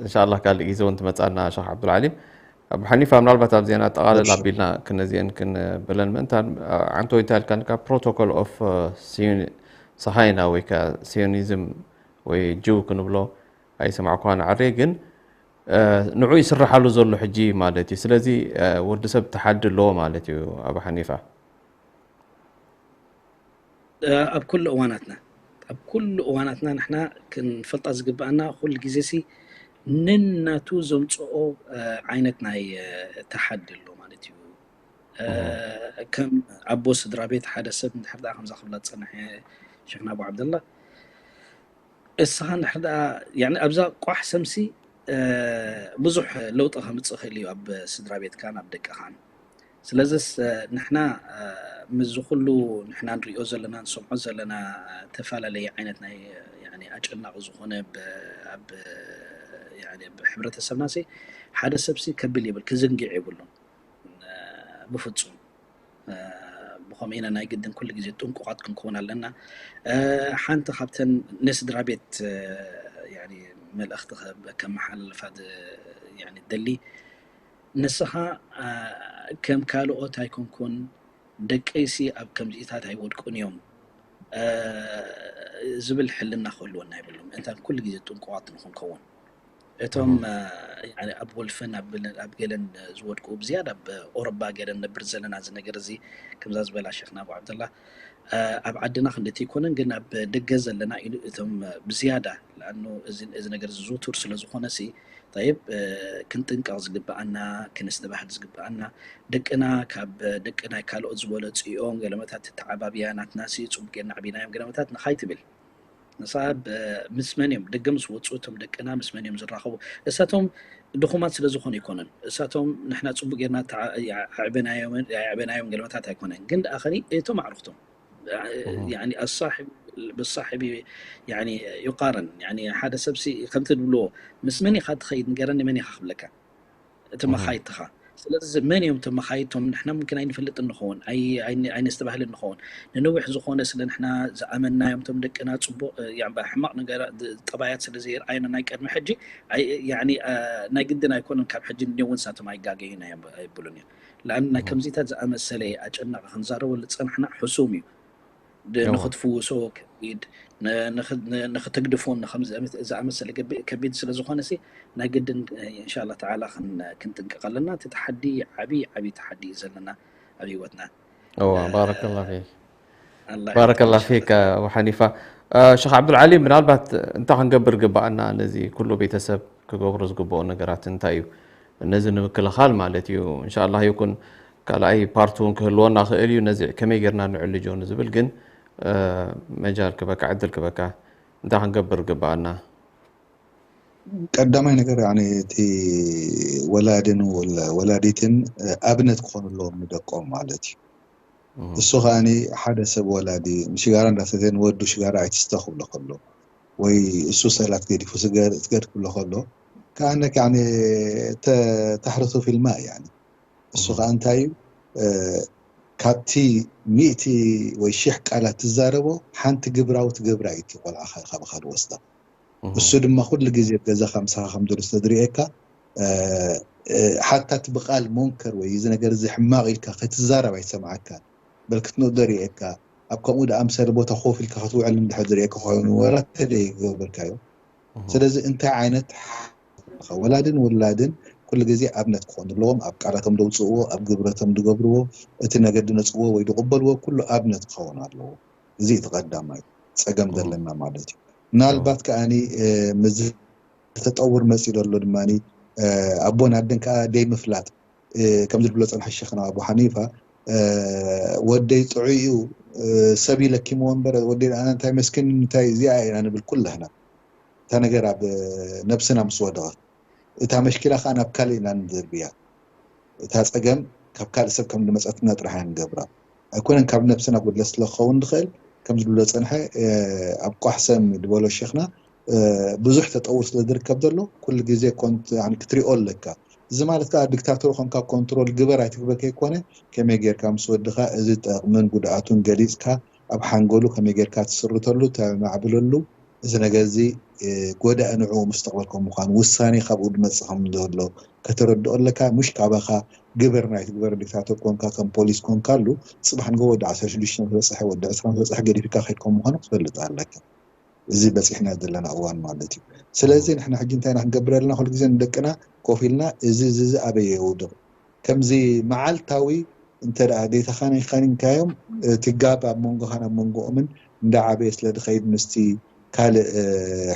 እንሻላ ካልእ ግዜ እውን ትመፃና ሸኽ ዓብዱልዓሊ። ኣቡ ሓኒፋ፣ ምናልባት ኣብዚአን ኣጠቓለል ኣቢልና ክነዚአን ክንብለን ምእንታን፣ ዓንቶ እንታይ ኢልካ ፕሮቶኮል ኦፍ ሳሃይና ወይ ከዓ ሲዮኒዝም ወይ ጅው ክንብሎ ኣይሰማዕኳን ዓርየ፣ ግን ንዑ ይስርሓሉ ዘሎ ሕጂ ማለት እዩ። ስለዚ ወዲ ሰብ ተሓዲ ኣለዎ ማለት እዩ። ኣቡ ሓኒፋ፣ ኣብ ኩሉ እዋናትና ኣብ ኩሉ እዋናትና ንሕና ክንፈልጣ ዝግብኣና ኩሉ ግዜ ሲ ንናቱ ዘምፅኦ ዓይነት ናይ ተሓዲ ኣሎ ማለት እዩ። ከም ኣቦ ስድራ ቤት ሓደ ሰብ እንድሕር ደኣ ከምዛ ክብላ ዝፀንሐ ሸክና ኣቡ ዓብደላ፣ እስኻ እንድሕር ደኣ ኣብዛ ቋሕ ሰምሲ ብዙሕ ለውጢ ከምፅእ ክእል እዩ ኣብ ስድራ ቤትካን ኣብ ደቅኻን። ስለዚስ ንሕና ምስዚ ኩሉ ንሕና ንሪኦ ዘለና ንሰምዖ ዘለና ተፈላለየ ዓይነት ናይ ኣጨናቂ ዝኾነ ኣብ ሕብረተሰብና ሲ ሓደ ሰብሲ ከብል የብል ክዝንግዕ የብሉን ብፍፁም። ብኸምኡ ኢና ናይ ግድን ኩሉ ግዜ ጥንቁቓት ክንከውን ኣለና። ሓንቲ ካብተን ንስድራ ቤት መልእኽቲ ከመሓላልፋ ደሊ፣ ንስኻ ከም ካልኦት ኣይኮንኩን፣ ደቀይሲ ኣብ ከምዚኢታት ኣይወድቁን እዮም ዝብል ሕልና ክህልወና ይብሎም። እንታ ኩሉ ግዜ ጥንቁቓት ንክንከውን እቶም ኣብ ወልፍን ኣብ ገለን ዝወድቁ ብዝያዳ ኣብ ኦሮባ ገለን ነብር ዘለና እዚ ነገር እዚ ከምዛ ዝበላ ሸክና ኣቡ ዓብደላ ኣብ ዓድና ክንደቲ ይኮነን ግን ኣብ ደገ ዘለና ኢሉ እቶም ብዝያዳ ለኣኑ እዚ ነገር ዝዝውቱር ስለ ዝኾነ ሲ ጠይብ ክንጥንቀቕ ዝግብኣና ክንስትባህል ዝግብኣና ደቅና ካብ ደቂ ናይ ካልኦት ዝበለፅኦም ገለመታት ተዓባብያ ናትና ሲ ፅቡቅ ጌርና ዓቢናዮም ገለመታት ንኻይ ትብል ንሳ ምስ መን እዮም ደገ ምስ ወፁ እቶም ደቅና ምስ መን እዮም ዝራኸቡ እሳቶም ድኹማት ስለ ዝኾኑ ኣይኮነን እሳቶም ንሕና ፅቡቅ ጌርና ኣዕበናዮም ገለመታት ኣይኮነን ግን ደኣ ኸኒ እቶም ኣዕሩኽቶም ኣሳሒብ ብሳሒብ ይቃረን ሓደ ሰብ ከምቲ ትብልዎ ምስ መን ኢኻ ትኸይድ ንገረኒ መን ኢኻ ክብለካ እቲ መኻይድትኻ ስለዚ መን እዮም እቶም መኻይድቶም ንሕና ምምክን ኣይንፈልጥ እንኸውን ኣይነስተባህል እንኸውን ንነዊሕ ዝኾነ ስለ ንሕና ዝኣመናዮም እቶም ደቅና ፅቡቅ ሕማቅ ነገር ጠባያት ስለ ዘየርኣዩና ናይ ቀድሚ ሕጂ ናይ ግድን ኣይኮነን ካብ ሕጂ ንኔው ንሳቶም ኣይጋገዩና ኣይብሉን እዮም ለኣን ናይ ከምዚታት ዝኣመሰለ ኣጨናቂ ክንዛረበሉ ዝፀናሕና ሕሱም እዩ ንክትፍውሶ ከቢድ ንክትግድፎ ዝኣመሰለ ከቢድ ስለ ዝኾነ ሲ ናይ ግድን እንሻላ ተዓላ ክንጥንቀቅ ኣለና እቲ ተሓዲ ዓብይ ዓብይ ተሓዲ እዩ ዘለና ኣብ ህይወትና ባረከላ ፊክ ባረከላ ፊክ ኣቡ ሓኒፋ ሸክ ዓብዱልዓሊ ምናልባት እንታይ ክንገብር ግባኣና ነዚ ኩሉ ቤተሰብ ክገብሮ ዝግብኦ ነገራት እንታይ እዩ ነዚ ንምክልኻል ማለት እዩ እንሻላ ይኩን ካልኣይ ፓርት እውን ክህልወና ክእል እዩ ነዚ ከመይ ጌርና ንዕልጆ ንዝብል ግን መጃል ክበካ ዕድል ክበካ እንታይ ክንገብር ግባኣና ቀዳማይ ነገር እቲ ወላድን ወላዲትን ኣብነት ክኾኑ ኣለዎም ንደቆም ማለት እዩ እሱ ከዓኒ ሓደ ሰብ ወላዲ ንሽጋራ እንዳሰተ ንወዱ ሽጋራ ኣይትስተ ክብሎ ከሎ ወይ እሱ ሰላት ገዲፉ ስገድ ክብሎ ከሎ ከኣነክ ያኒ ተሕርሱ ፊልማ ያኒ እሱ ከዓ እንታይ እዩ ካብቲ ሚእቲ ወይ ሽሕ ቃላት ትዛረቦ ሓንቲ ግብራዊ ትገብራ እዩ እቲ ቆልዓ ካብ ካልእ ወስዳ እሱ ድማ ኩሉ ግዜ ገዛኻ ምሳኻ ከም ዘሎ ስለዝርእየካ ሓታ እቲ ብቃል ሞንከር ወይ እዚ ነገር እዚ ሕማቕ ኢልካ ከትዛረብ ኣይሰምዓካን በል ክትንእዶ ርእየካ ኣብ ከምኡ ደኣ ምሰለ ቦታ ኮፍ ኢልካ ክትውዕል እንድሕር ዝርእየካ ኮይኑ ወላ ተደይ ገበርካዮ ስለዚ እንታይ ዓይነት ወላድን ውላድን ኩሉ ግዜ ኣብነት ክኾኑ ኣለዎም ኣብ ቃላቶም ደውፅእዎ ኣብ ግብረቶም ዝገብርዎ እቲ ነገር ድነፅዎ ወይ ዝቕበልዎ ኩሉ ኣብነት ክኸውን ኣለዎ እዚ እቲ ቀዳማይ ፀገም ዘለና ማለት እዩ ምናልባት ከኣ ምስ ተጠውር መፂኡ ዘሎ ድማ ኣቦን ኣደን ከዓ ደይ ምፍላጥ ከምዚ ዝብሎ ፀንሐ ሸኽና ኣቡ ሓኒፋ ወደይ ጥዑይ እዩ ሰብ ይለኪምዎ እምበር ወደይ ኣነ እንታይ መስኪን እንታይ እዚኣ ኢና ንብል ኩላህና እታ ነገር ኣብ ነብስና ምስ ወደቐት እታ መሽኪላ ከዓ ናብ ካልእ ኢና ንድርብያ እታ ፀገም ካብ ካልእ ሰብ ከም ዝመፀትና ጥራሕ ኢና ንገብራ ኣይኮነን ካብ ነብስና ጉድለት ስለክኸውን ዝኽእል ከም ዝብሎ ፀንሐ ኣብ ቋሕሰም ዝበሎ ሸኽና ብዙሕ ተጠውር ስለ ዝርከብ ዘሎ ኩሉ ግዜ ክትሪኦ ኣለካ እዚ ማለት ከዓ ዲክታቶር ኮንካ ኮንትሮል ግበር ኣይትግበር ከይኮነ ከመይ ጌርካ ምስ ወድኻ እዚ ጠቕምን ጉድኣቱን ገሊፅካ ኣብ ሓንጎሉ ከመይ ጌርካ ትስርተሉ ተማዕብለሉ እዚ ነገር እዚ ጎዳኢ ንዕኡ ሙስተቅበል ከም ምዃኑ ውሳኔ ካብኡ ዝመፅእ ከም ዘሎ ከተረድኦ ኣለካ ሙሽ ካባኻ ግበር ናይ ትግበር ዲክታቶር ኮንካ ከም ፖሊስ ኮንካ ኣሉ ፅባሕ ንጎ ወዲ ዓሰርተ ሽዱሽተ ዝበፅሐ ወዲ ዕስራ ዝበፅሐ ገዲፍካ ከይድ ከም ምዃኑ ክትፈልጥ ኣለካ እዚ በፂሕና ዘለና እዋን ማለት እዩ ስለዚ ንሕና ሕጂ እንታይ ኢና ክንገብር ኣለና ኩሉ ግዜ ንደቅና ኮፍ ኢልና እዚ እዚ ኣበየ የውድቕ ከምዚ መዓልታዊ እንተ ደኣ ደይተኻኒንካዮም እቲ ጋብ ኣብ መንጎኻን ኣብ መንጎኦምን እንዳዓበየ ስለ ድኸይድ ምስቲ ካልእ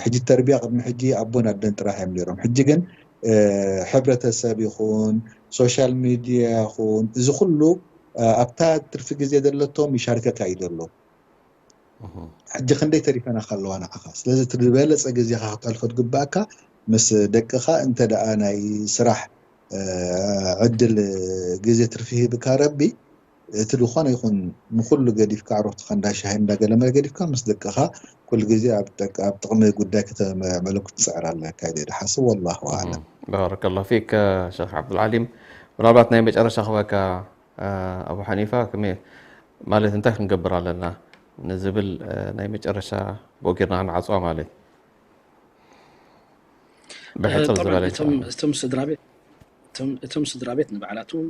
ሕጂ ተርቢያ ቅድሚ ሕጂ ኣቦን ኣደን ጥራሕ እዮም ነይሮም ሕጂ ግን ሕብረተሰብ ይኹን ሶሻል ሚድያ ይኹን እዚ ኩሉ ኣብታ ትርፊ ግዜ ዘለቶም ይሻርከካ እዩ ዘሎ ሕጂ ክንደይ ተሪፈና ከለዋ ንዓኻ ስለዚ እቲ ዝበለፀ ግዜኻ ክተልፎ ዝግባእካ ምስ ደቅኻ እንተ ደኣ ናይ ስራሕ ዕድል ግዜ ትርፊ ሂብካ ረቢ እቲ ዝኾነ ይኹን ንኩሉ ገዲፍካ ኣዕሩኽትኻ እንዳ ሻሂ እንዳ ገለመለ ገዲፍካ ምስ ደቅኻ ኩሉ ግዜ ኣብ ጥቕሚ ጉዳይ ከተመለኩ ትፅዕር ኣለካ ኢለ ዝሓስብ ወላሁ ኣዕለም። ባረከላሁ ፊክ ሸኽ ዓብዱልዓሊም። ምናልባት ናይ መጨረሻ ክበካ ኣቡ ሓኒፋ ማለት እንታይ ክንገብር ኣለና ንዝብል ናይ መጨረሻ ብኡ ጌርና ክንዓፅዋ ማለት ብሕፅር ዝበለ እቶም ስድራ ቤት እቶም ስድራ ቤት ንባዕላቶም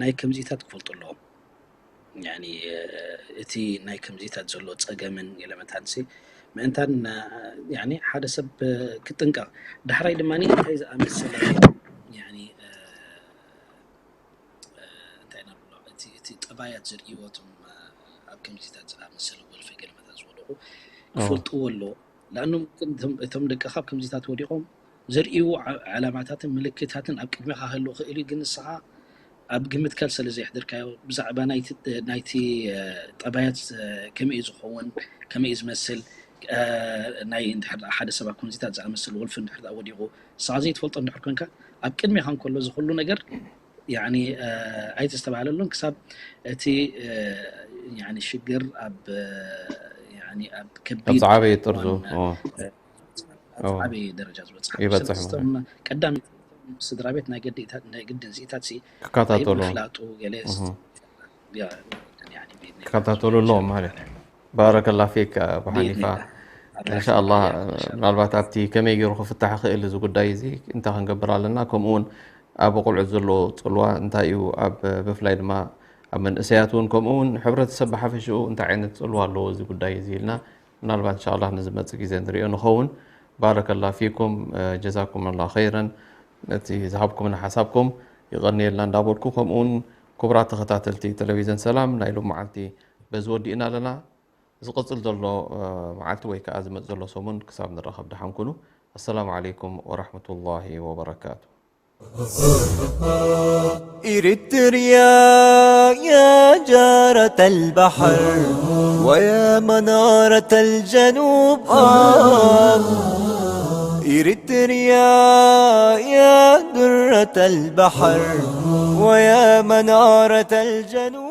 ናይ ከምዚታት ክፈልጡ ኣለዎም እቲ ናይ ከምዚታት ዘሎ ፀገምን ገለመታንሲ ምእንታን ሓደ ሰብ ክጥንቀቕ ዳሕራይ ድማ እንታይ ዝኣመሰለ እንታይ ኢና ንብሎ እቲ እቲ ጠባያት ዘርእይዎ እቶም ኣብ ከምዚታት ዝኣመሰለ ወልፊ ገለመታት ዝወደቑ ክፈልጥዎ ኣለዎ። ለኣኖም እቶም ደቂ ካብ ከምዚታት ወዲቖም ዘርእይዎ ዓላማታትን ምልክታትን ኣብ ቅድሜኻ ክህልው ክእል እዩ፣ ግን ንስኻ ኣብ ግምትካ ስለ ዘየሕደርካዮ ብዛዕባ ናይቲ ጠባያት ከመይ እዩ ዝኸውን፣ ከመይ እዩ ዝመስል፣ ናይ እንድሕር ሓደ ሰብ ኣብ ከምዚታት ዝኣመስል ወልፊ እንድሕር ወዲቑ ንስኻ ዘይትፈልጦ እንድሕር ኮንካ ኣብ ቅድሜኻ እንከሎ እዚ ኩሉ ነገር ያኒ ኣይተስተባሃለሉን ክሳብ እቲ ያኒ ሽግር ኣብ ያኒ ኣብ ከቢድ ዓበየ ጥርዙ ዓበየ ደረጃ ዝበፅሕ ይበፅሕ ቀዳም ስድራ ቤት ናይ ግድን ዚኢታት ክከታተሉ ፍላጡ ገለ ክከታተሉ ኣለዎም ማለት እዩ። ባረከላ ፊክ ኣቡ ሓኒፋ። እንሻላ ምናልባት ኣብቲ ከመይ ገይሩ ክፍታሕ ይኽእል እዚ ጉዳይ እዚ እንታይ ክንገብር ኣለና፣ ከምኡ እውን ኣብ ቆልዑት ዘሎ ፅልዋ እንታይ እዩ፣ ኣብ ብፍላይ ድማ ኣብ መንእሰያት እውን ከምኡ እውን ሕብረተሰብ ብሓፈሽኡ እንታይ ዓይነት ፅልዋ ኣለዎ እዚ ጉዳይ እዚ ኢልና ምናልባት እንሻላ ንዝመፅእ ግዜ ንሪኦ ንኸውን። ባረከላ ፊኩም ጀዛኩም ላ ኸይረን። ነቲ ዝሃብኩምና ሓሳብኩም ይቐንየልና እንዳበልኩ ከምኡ እውን ክቡራት ተኸታተልቲ ቴሌቪዝን ሰላም ናይ ሎም መዓልቲ በዚ ወዲእና ኣለና። ዝቕፅል ዘሎ መዓልቲ ወይ ከዓ ዝመፅ ዘሎ ሰሙን ክሳብ ንራኸብ ደሓን ኩኑ። ኣሰላሙ ዓለይኩም ወራሕመቱላሂ ወበረካቱ። إريتريا يا جارة البحر ويا منارة الجنوب آه إريتريا يا درة البحر ويا منارة الجنوب